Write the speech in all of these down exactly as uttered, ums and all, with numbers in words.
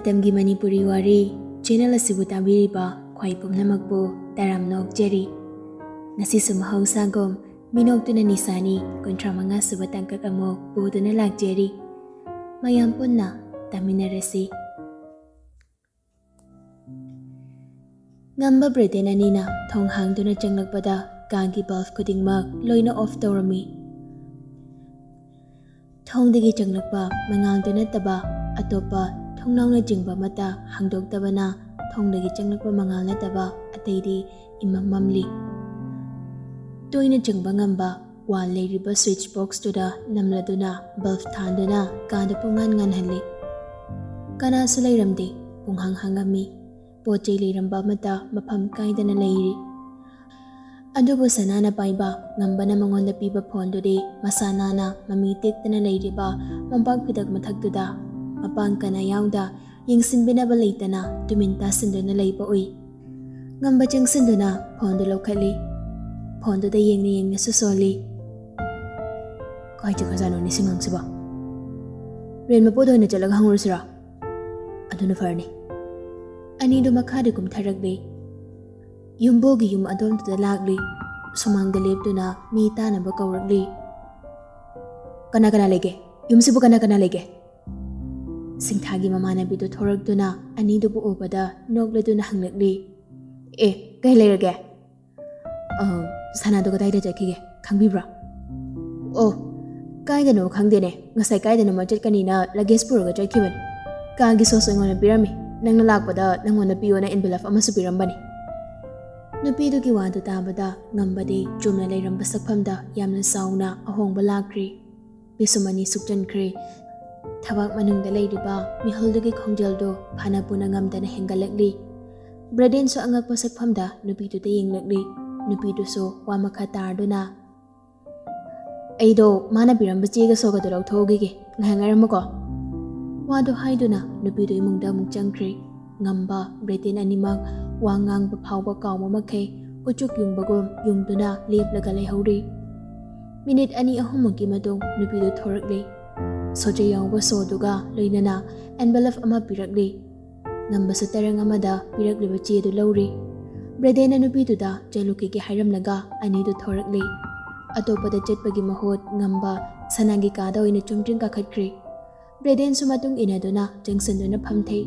ꯃꯇꯝꯒꯤ ꯃꯅꯤꯄꯨꯔꯤ ꯋꯥꯔꯤ ꯆꯦꯅꯦꯜ ꯑꯁꯤꯕꯨ ꯇꯥꯕꯤꯔꯤꯕ ꯈ꯭ꯋꯥꯏ ꯄꯨꯝꯅꯃꯛꯄꯨ ꯇꯔꯥꯝꯅ ꯑꯣꯛꯆꯔꯤ꯫ ꯉꯁꯤꯁꯨ ꯃꯍꯧꯁꯥꯒꯨꯝ ꯃꯤꯅꯣꯛꯇꯨꯅ ꯅꯤꯁꯥꯅꯤ ꯀꯨꯟꯊ꯭ꯔꯥ ꯃꯉꯥ ꯁꯨꯕ ꯇꯥꯡꯀꯛ ꯑꯃꯨꯛ ꯄꯨꯗꯨꯅ ꯂꯥꯛꯆꯔꯤ꯫ ꯃꯌꯥꯝ ꯄꯨꯟꯅ ꯇꯥꯃꯤꯟꯅꯔꯁꯤ꯫ ꯉꯝꯕ ꯕ꯭ꯔꯦꯇꯦꯟ ꯑꯅꯤꯅ ꯊꯣꯡ ꯍꯥꯡꯗꯨꯅ ꯆꯪꯂꯛꯄꯗ ꯀꯥꯒꯤ ꯕꯜꯕ ꯈꯨꯗꯤꯡꯃꯛ ꯂꯣꯏꯅ ꯑꯣꯐ ꯇꯧꯔꯝꯃꯤ꯫ ꯊꯣꯡꯗꯒꯤ ꯆꯪꯂꯛꯄ ꯃꯉꯥꯜꯗꯨ ꯅꯠꯇꯕ ꯑꯇꯣꯞꯄ ꯊꯣꯡꯅꯥꯎꯅꯆꯤꯡꯕ ꯑꯃꯠꯇ ꯍꯥꯡꯗꯣꯛꯇꯕꯅ ꯊꯣꯡꯗꯒꯤ ꯆꯪꯂꯛꯄ ꯃꯉꯥꯜ ꯅꯠꯇꯕ ꯑꯇꯩꯗꯤ ꯏꯃꯝ ꯃꯝꯂꯤ꯫ ꯇꯣꯏꯅ ꯆꯪꯕ ꯉꯝꯕ ꯋꯥꯜ ꯂꯩꯔꯤꯕ ꯁ꯭ꯋꯤꯆ ꯕꯣꯛꯁꯇꯨꯗ ꯅꯝꯂꯗꯨꯅ ꯕꯜꯕ ꯊꯥꯟꯗꯨꯅ ꯀꯥꯗ ꯄꯨꯡꯉꯥꯟ ꯉꯥꯟꯍꯜꯂꯤ꯫ ꯀꯅꯥꯁꯨ ꯂꯩꯔꯝꯗꯦ꯫ ꯄꯨꯡꯍꯥꯡ ꯍꯥꯡꯉꯝꯃꯤ꯫ ꯄꯣꯠ ꯆꯩ ꯂꯩꯔꯝꯕ ꯑꯃꯠꯇ ꯃꯐꯝ ꯀꯥꯏꯗꯅ ꯂꯩꯔꯤ꯫ ꯑꯗꯨꯕꯨ ꯁꯅꯥꯅ ꯄꯥꯏꯕ ꯉꯝꯕꯅ ꯃꯉꯣꯟꯗ ꯄꯤꯕ ꯐꯣꯟꯗꯨꯗꯤ ꯃꯁꯥ ꯅꯥꯟꯅ ꯃꯃꯤ ꯇꯦꯛꯇꯅ ꯂꯩꯔꯤꯕ ꯃꯣꯝꯄꯥꯛ ꯐꯤꯗꯛ ꯃꯊꯛꯇꯨꯗ ꯃꯄꯥꯡ ꯀꯅꯥ ꯌꯥꯎꯗ ꯌꯦꯡꯁꯤꯟꯕꯤꯅꯕ ꯂꯩꯇꯅ ꯇꯨꯃꯤꯟ ꯇꯥꯁꯤꯟꯗꯨꯅ ꯂꯩꯕ ꯎꯏ꯫ ꯉꯝꯕ ꯆꯪꯁꯤꯟꯗꯨꯅ ꯐꯣꯟꯗꯨ ꯂꯧꯈꯠꯂꯤ꯫ ꯐꯣꯟꯗꯨꯗ ꯌꯦꯡꯅ ꯌꯦꯡꯅꯁꯨ ꯁꯣꯜꯂꯤ꯫ "ꯀꯥꯏ ꯆꯠꯈ꯭ꯔꯖꯥꯠꯅꯣ ꯅꯤꯡꯁꯤꯡꯉꯥꯡꯁꯤꯕꯣ? ꯔꯦꯟ ꯃꯄꯨꯗ ꯑꯣꯏꯅ ꯆꯠꯂꯒ ꯍꯪꯉꯨꯔꯁꯤꯔꯣ? ꯑꯗꯨꯅ ꯐꯔꯅꯤ꯫" ꯑꯅꯤꯗꯨ ꯃꯈꯥꯗ ꯀꯨꯝꯊꯔꯛꯂꯤ꯫ ꯌꯨꯝꯕꯨꯒꯤ ꯌꯨꯝ ꯑꯗꯣꯝꯗꯨꯗ ꯂꯥꯛꯂꯤ꯫ ꯁꯨꯃꯥꯡꯗ ꯂꯦꯞꯇꯨꯅ ꯃꯤ ꯇꯥꯅꯕ ꯀꯧꯔꯛꯂꯤ꯫ "ꯀꯅꯥ ꯀꯅꯥ ꯂꯩꯒꯦ? ꯌꯨꯝꯁꯤꯕꯨ ꯀꯅꯥ ꯀꯅꯥ ꯂꯩꯒꯦ?" ꯁꯤꯡꯊꯥꯒꯤ ꯃꯃꯥꯟꯅꯕꯤꯗꯨ ꯊꯣꯔꯛꯇꯨꯅ ꯑꯅꯤꯗꯨꯕꯨ ꯎꯕꯗ ꯅꯣꯛꯂꯗꯨꯅ ꯍꯪꯂꯛꯂꯤ꯫ "ꯑꯦ, ꯀꯩ ꯂꯩꯔꯒꯦ?" "ꯑ, ꯁꯅꯥꯗꯣ ꯀꯗꯥꯏꯗ ꯆꯠꯈꯤꯒꯦ ꯈꯪꯕꯤꯕ꯭ꯔꯥ?" "ꯑꯣ, ꯀꯥꯏꯗꯅꯣ ꯈꯪꯗꯦꯅꯦ꯫ ꯉꯁꯥꯏ ꯀꯥꯏꯗꯅꯣꯃ ꯆꯠꯀꯅꯤꯅ ꯂꯒꯦꯖ ꯄꯨꯔꯒ ꯆꯠꯈꯤꯕꯅꯤ꯫ ꯀꯥꯒꯤ ꯁꯣꯁꯁꯨ ꯑꯩꯉꯣꯟꯗ ꯄꯤꯔꯝꯃꯤ꯫ ꯅꯪꯅ ꯂꯥꯛꯄꯗ ꯅꯪꯉꯣꯟꯗ ꯄꯤꯌꯣꯅ ꯑꯦꯟꯚꯦꯂꯞ ꯑꯃꯁꯨ ꯄꯤꯔꯝꯕꯅꯤ꯫" ꯅꯨꯄꯤꯗꯨꯒꯤ ꯋꯥꯗꯨ ꯇꯥꯕꯗ ꯉꯝꯕꯗꯤ ꯆꯨꯝꯅ ꯂꯩꯔꯝꯕ ꯁꯛꯐꯝꯗ ꯌꯥꯝꯅ ꯆꯥꯎꯅ ꯑꯍꯣꯡꯕ ꯂꯥꯛꯈ꯭ꯔꯦ꯫ ꯄꯤꯁꯨꯝ ꯑꯅꯤ ꯁꯨꯛꯆꯟꯈ꯭ꯔꯦ꯫ ꯊꯕꯥꯛ ꯃꯅꯨꯡꯗ ꯂꯩꯔꯤꯕ ꯃꯤꯍꯨꯜꯗꯨꯒꯤ ꯈꯣꯡꯖꯦꯜꯗꯨ ꯐꯅ ꯄꯨꯅ ꯉꯝꯗꯅ ꯍꯦꯟꯒꯠꯂꯛꯂꯤ꯫ ꯕ꯭ꯔꯦꯗꯦꯟꯁꯨ ꯑꯉꯛꯄ ꯁꯛꯐꯝꯗ ꯅꯨꯄꯤꯗꯨꯗ ꯌꯦꯡꯂꯛꯂꯤ꯫ ꯅꯨꯄꯤꯗꯨꯁꯨ ꯋꯥ ꯃꯈꯥ ꯇꯥꯔꯗꯨꯅ, "ꯑꯩꯗꯣ ꯃꯥꯅ ꯄꯤꯔꯝꯕ ꯆꯦꯒ ꯁꯣꯒꯗꯣ ꯂꯧꯊꯣꯛꯎꯈꯤꯒꯦ, ꯉꯥꯏꯍꯥꯛ ꯉꯥꯏꯔꯝꯃꯨꯀꯣ꯫" ꯋꯥꯗꯣ ꯍꯥꯏꯗꯨꯅ ꯅꯨꯄꯤꯗꯨ ꯏꯃꯨꯡꯗ ꯑꯃꯨꯛ ꯆꯪꯈ꯭ꯔꯦ꯫ ꯉꯝꯕ, ꯕ꯭ꯔꯦꯗꯦꯟ ꯑꯅꯤꯃꯛ ꯋꯥ ꯉꯥꯡꯕ ꯐꯥꯎꯕ ꯀꯥꯎꯕ ꯃꯈꯩ ꯎꯆꯨꯛ ꯌꯨꯡꯕꯒꯨꯝ ꯌꯨꯡꯗꯨꯅ ꯂꯦꯞꯂꯒ ꯂꯩꯍꯧꯔꯤ꯫ ꯃꯤꯅꯤꯠ ꯑꯅꯤ ꯑꯍꯨꯝꯃꯨꯛꯀꯤ ꯃꯇꯨꯡ ꯅꯨꯄꯤꯗꯨ ꯊꯣꯔꯛꯂꯦ꯫ ꯁꯣꯖꯩ ꯌꯥꯎꯕ ꯁꯣꯗꯨꯒ ꯂꯣꯏꯅꯅ envelope ꯑꯃ ꯄꯤꯔꯛꯂꯤ꯫ ꯉꯝꯕꯁꯨ ꯇꯔꯪ ꯑꯃꯗ ꯄꯤꯔꯛꯂꯤꯕ ꯆꯦꯗꯨ ꯂꯧꯔꯤ꯫ ꯕ꯭ꯔꯦꯗꯦꯟꯅ ꯅꯨꯄꯤꯗꯨꯗ ꯆꯠꯂꯨꯈꯤꯒꯦ ꯍꯥꯏꯔꯝꯂꯒ ꯑꯅꯤꯗꯨ ꯊꯣꯔꯛꯂꯤ꯫ ꯑꯇꯣꯞꯄꯗ ꯆꯠꯄꯒꯤ ꯃꯍꯨꯠ ꯉꯝꯕ ꯁꯅꯥꯒꯤ ꯀꯥꯗ ꯑꯣꯏꯅ ꯆꯨꯝꯗ꯭ꯔꯤꯡ ꯀꯥꯈꯠꯈ꯭ꯔꯤ꯫ ꯕ꯭ꯔꯦꯗꯦꯟꯁꯨ ꯃꯇꯨꯡ ꯏꯟꯅꯗꯨꯅ ꯆꯪꯁꯤꯟꯗꯨꯅ ꯐꯝꯊꯩ꯫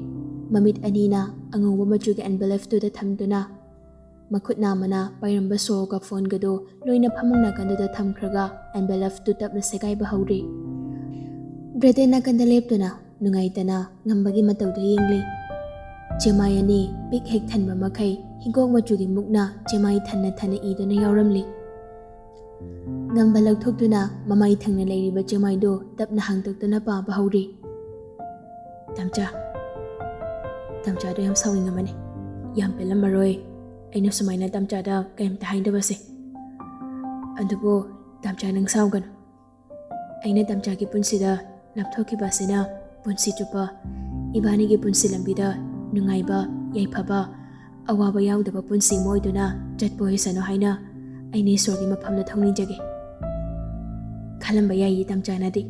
ꯃꯃꯤꯠ ꯑꯅꯤꯅ ꯑꯉꯧꯕ ꯃꯆꯨꯒꯤ envelopeꯇꯨꯗ ꯊꯝꯗꯨꯅ ꯃꯈꯨꯠ ꯅꯥꯝꯃꯅ ꯄꯥꯏꯔꯝꯕ ꯁꯣꯒ phoneꯒꯗꯨ ꯂꯣꯏꯅ ꯐꯃꯨꯡ ꯅꯥꯀꯟꯗꯨꯗ ꯊꯝꯈ꯭ꯔꯒ envelopeꯇꯨ ꯇꯞꯅ ꯁꯦꯒꯥꯏꯕ ꯍꯧꯔꯤ꯫ ꯕ꯭ꯔꯦꯗꯦꯟ ꯅꯥꯀꯟꯗ ꯂꯦꯞꯇꯨꯅ ꯅꯨꯡꯉꯥꯏꯇꯅ ꯉꯝꯕꯒꯤ ꯃꯇꯧꯗꯨ ꯌꯦꯡꯂꯤ꯫ ꯆꯦꯃꯥꯏ ꯑꯅꯤ ꯄꯤꯛ ꯍꯦꯛ ꯊꯟꯕ ꯃꯈꯩ ꯍꯤꯒꯣꯛ ꯃꯆꯨꯒꯤ ꯃꯨꯛꯅ ꯆꯦꯃꯥꯏ ꯊꯟꯅ ꯊꯟꯅ ꯏꯗꯨꯅ ꯌꯥꯎꯔꯝꯂꯤ꯫ ꯉꯝꯕ ꯂꯧꯊꯣꯛꯇꯨꯅ ꯃꯃꯥꯏ ꯊꯪꯅ ꯂꯩꯔꯤꯕ ꯆꯦꯃꯥꯏꯗꯨ ꯇꯞꯅ ꯍꯥꯡꯗꯣꯛꯇꯨꯅ ꯄꯥꯕ ꯍꯧꯔꯤ꯫ "ꯇꯥꯝꯆꯥ, ꯇꯥꯝꯆꯥꯗꯣ ꯌꯥꯝ ꯁꯥꯎꯅꯤꯡꯉꯝꯃꯅꯤ꯫ ꯌꯥꯝ ꯄꯦꯜꯂꯝꯃꯔꯣꯏ ꯑꯩꯅ ꯁꯨꯃꯥꯏꯅ ꯇꯥꯝꯆꯥꯗ ꯀꯔꯤꯝꯇ ꯍꯥꯏꯗꯕꯁꯦ꯫ ꯑꯗꯨꯕꯨ ꯇꯥꯝꯆꯥ, ꯅꯪ ꯁꯥꯎꯒꯅꯨ꯫ ꯑꯩꯅ ꯇꯥꯝꯆꯥꯒꯤ ꯄꯨꯟꯁꯤꯗ ꯂꯥꯞꯊꯣꯛꯈꯤꯕ ꯑꯁꯤꯅ ꯄꯨꯟꯁꯤ ꯆꯨꯞꯄ ꯏꯕꯥꯅꯤꯒꯤ ꯄꯨꯟꯁꯤ ꯂꯝꯕꯤꯗ ꯅꯨꯡꯉꯥꯏꯕ, ꯌꯥꯏꯐꯕ, ꯑꯋꯥꯕ ꯌꯥꯎꯗꯕ ꯄꯨꯟꯁꯤ ꯑꯃ ꯑꯣꯏꯗꯨꯅ ꯆꯠꯄ ꯑꯣꯏꯁꯅꯨ ꯍꯥꯏꯅ ꯑꯩꯅ ꯏꯁꯣꯔꯒꯤ ꯃꯐꯝꯗ ꯊꯧꯅꯤꯖꯒꯦ꯫ ꯈꯜꯂꯝꯕ ꯌꯥꯏꯌꯦ ꯇꯥꯝꯆꯥꯅꯗꯤ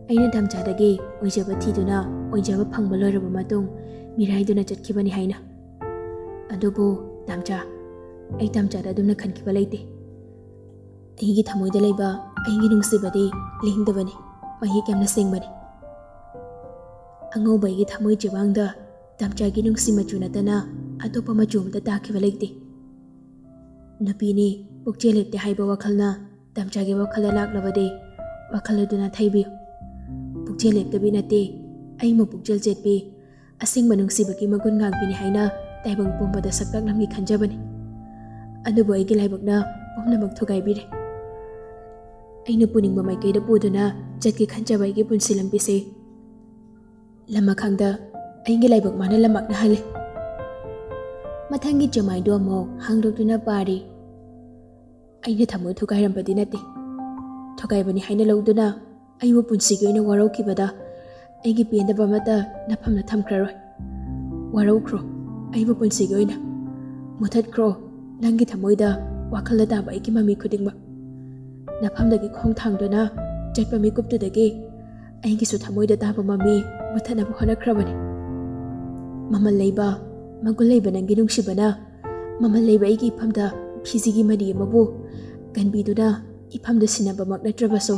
ꯑꯩꯅ ꯇꯥꯝꯆꯥꯗꯒꯤ ꯑꯣꯏꯖꯕ ꯊꯤꯗꯨꯅ ꯑꯣꯏꯖꯕ ꯐꯪꯕ ꯂꯣꯏꯔꯕ ꯃꯇꯨꯡ ꯃꯤꯔꯥꯏꯗꯨꯅ ꯆꯠꯈꯤꯕꯅꯤ ꯍꯥꯏꯅ꯫ ꯑꯗꯨꯕꯨ ꯇꯥꯝꯆꯥ, ꯑꯩ ꯇꯥꯝꯆꯥꯗ ꯑꯗꯨꯝꯅ ꯈꯟꯈꯤꯕ ꯂꯩꯇꯦ꯫ ꯑꯩꯒꯤ ꯊꯃꯣꯏꯗ ꯂꯩꯕ ꯑꯩꯒꯤ ꯅꯨꯡꯁꯤꯕꯗꯤ ꯂꯦꯡꯗꯕꯅꯤ, ꯃꯍꯤꯛ ꯌꯥꯝꯅ ꯁꯦꯡꯕꯅꯤ꯫ ꯑꯉꯧꯕ ꯑꯩꯒꯤ ꯊꯃꯣꯏ ꯆꯦꯕꯥꯡꯗ ꯇꯥꯝꯆꯥꯒꯤ ꯅꯨꯡꯁꯤ ꯃꯆꯨ ꯅꯠꯇꯅ ꯑꯇꯣꯞꯄ ꯃꯆꯨ ꯑꯃꯠꯇ ꯇꯥꯈꯤꯕ ꯂꯩꯇꯦ꯫ ꯅꯨꯄꯤꯅꯤ, ꯄꯨꯛꯆꯦꯜ ꯂꯦꯞꯇꯦ ꯍꯥꯏꯕ ꯋꯥꯈꯜꯅ ꯇꯥꯝꯆꯥꯒꯤ ꯋꯥꯈꯜꯗ ꯂꯥꯛꯂꯕꯗꯤ ꯋꯥꯈꯜ ꯑꯗꯨ ꯅꯥꯊꯩꯕꯤꯌꯨ꯫ ꯄꯨꯛꯆꯦꯜ ꯂꯦꯞꯇꯕꯤ ꯅꯠꯇꯦ, ꯑꯩꯕꯨ ꯄꯨꯛꯆꯦꯜ ꯆꯦꯠꯄꯤ, ꯑꯁꯦꯡꯕ ꯅꯨꯡꯁꯤꯕꯒꯤ ꯃꯒꯨꯟ ꯉꯥꯛꯄꯤꯅꯤ ꯍꯥꯏꯅ ꯇꯥꯏꯕꯪ ꯄꯨꯝꯕꯗ ꯁꯛꯇꯥꯛꯂꯝꯒꯦ ꯈꯟꯖꯕꯅꯤ꯫ ꯑꯗꯨꯕꯨ ꯑꯩꯒꯤ ꯂꯥꯏꯕꯛꯅ ꯄꯨꯝꯅꯃꯛ ꯊꯨꯒꯥꯏꯕꯤꯔꯦ꯫ ꯑꯩꯅ ꯄꯨꯅꯤꯡꯕ ꯃꯥꯏꯀꯩꯗ ꯄꯨꯗꯨꯅ ꯆꯠꯀꯦ ꯈꯟꯖꯕ ꯑꯩꯒꯤ ꯄꯨꯟꯁꯤ ꯂꯝꯕꯤꯁꯦ ꯂꯝꯃꯈꯥꯡꯗ ꯑꯩꯒꯤ ꯂꯥꯏꯕꯛ ꯃꯥꯅ ꯂꯝꯃꯛꯅꯍꯜꯂꯦ꯫ ꯃꯊꯪꯒꯤ ꯆꯦꯃꯥꯏꯗꯨ ꯑꯃꯨꯛ ꯍꯥꯡꯗꯣꯛꯇꯨꯅ ꯄꯥꯔꯤ꯫ ꯑꯩꯅ ꯊꯃꯣꯏ ꯊꯨꯒꯥꯏꯔꯝꯕꯗꯤ ꯅꯠꯇꯦ꯫ ꯊꯨꯒꯥꯏꯕꯅꯤ ꯍꯥꯏꯅ ꯂꯧꯗꯨꯅ ꯑꯩꯕꯨ ꯄꯨꯟꯁꯤꯒꯤ ꯑꯣꯏꯅ ꯋꯥꯔꯧꯈꯤꯕꯗ ꯑꯩꯒꯤ ꯄꯦꯟꯗꯕ ꯑꯃꯠꯇ ꯅꯐꯝꯗ ꯊꯝꯈ꯭ꯔꯔꯣꯏ꯫ ꯋꯥꯔꯧꯈ꯭ꯔꯣ, ꯑꯩꯕꯨ ꯄꯨꯟꯁꯤꯒꯤ ꯑꯣꯏꯅ꯫ ꯃꯨꯊꯠꯈ꯭ꯔꯣ ꯅꯪꯒꯤ ꯊꯃꯣꯏꯗ ꯋꯥꯈꯜꯗ ꯇꯥꯕ ꯑꯩꯒꯤ ꯃꯃꯤ ꯈꯨꯗꯤꯡꯃꯛ꯫ ꯅꯐꯝꯗꯒꯤ ꯈꯣꯡ ꯊꯥꯡꯗꯨꯅ ꯆꯠꯄ ꯃꯤꯀꯨꯞꯇꯨꯗꯒꯤ ꯑꯩꯒꯤꯁꯨ ꯊꯃꯣꯏꯗ ꯇꯥꯕ ꯃꯃꯤ ꯃꯨꯊꯠꯅꯕ ꯍꯣꯠꯅꯈ꯭ꯔꯕꯅꯤ꯫ ꯃꯃꯜ ꯂꯩꯕ, ꯃꯒꯨꯟ ꯂꯩꯕ ꯅꯪꯒꯤ ꯅꯨꯡꯁꯤꯕꯅ ꯃꯃꯜ ꯂꯩꯕ ꯑꯩꯒꯤ ꯏꯐꯝꯗ ꯐꯤꯖꯤꯒꯤ ꯃꯅꯤ ꯑꯃꯕꯨ ꯀꯟꯕꯤꯗꯨꯅ ꯏꯐꯝꯗ ꯁꯤꯟꯅꯕꯃꯛ ꯅꯠꯇ꯭ꯔꯕꯁꯨ,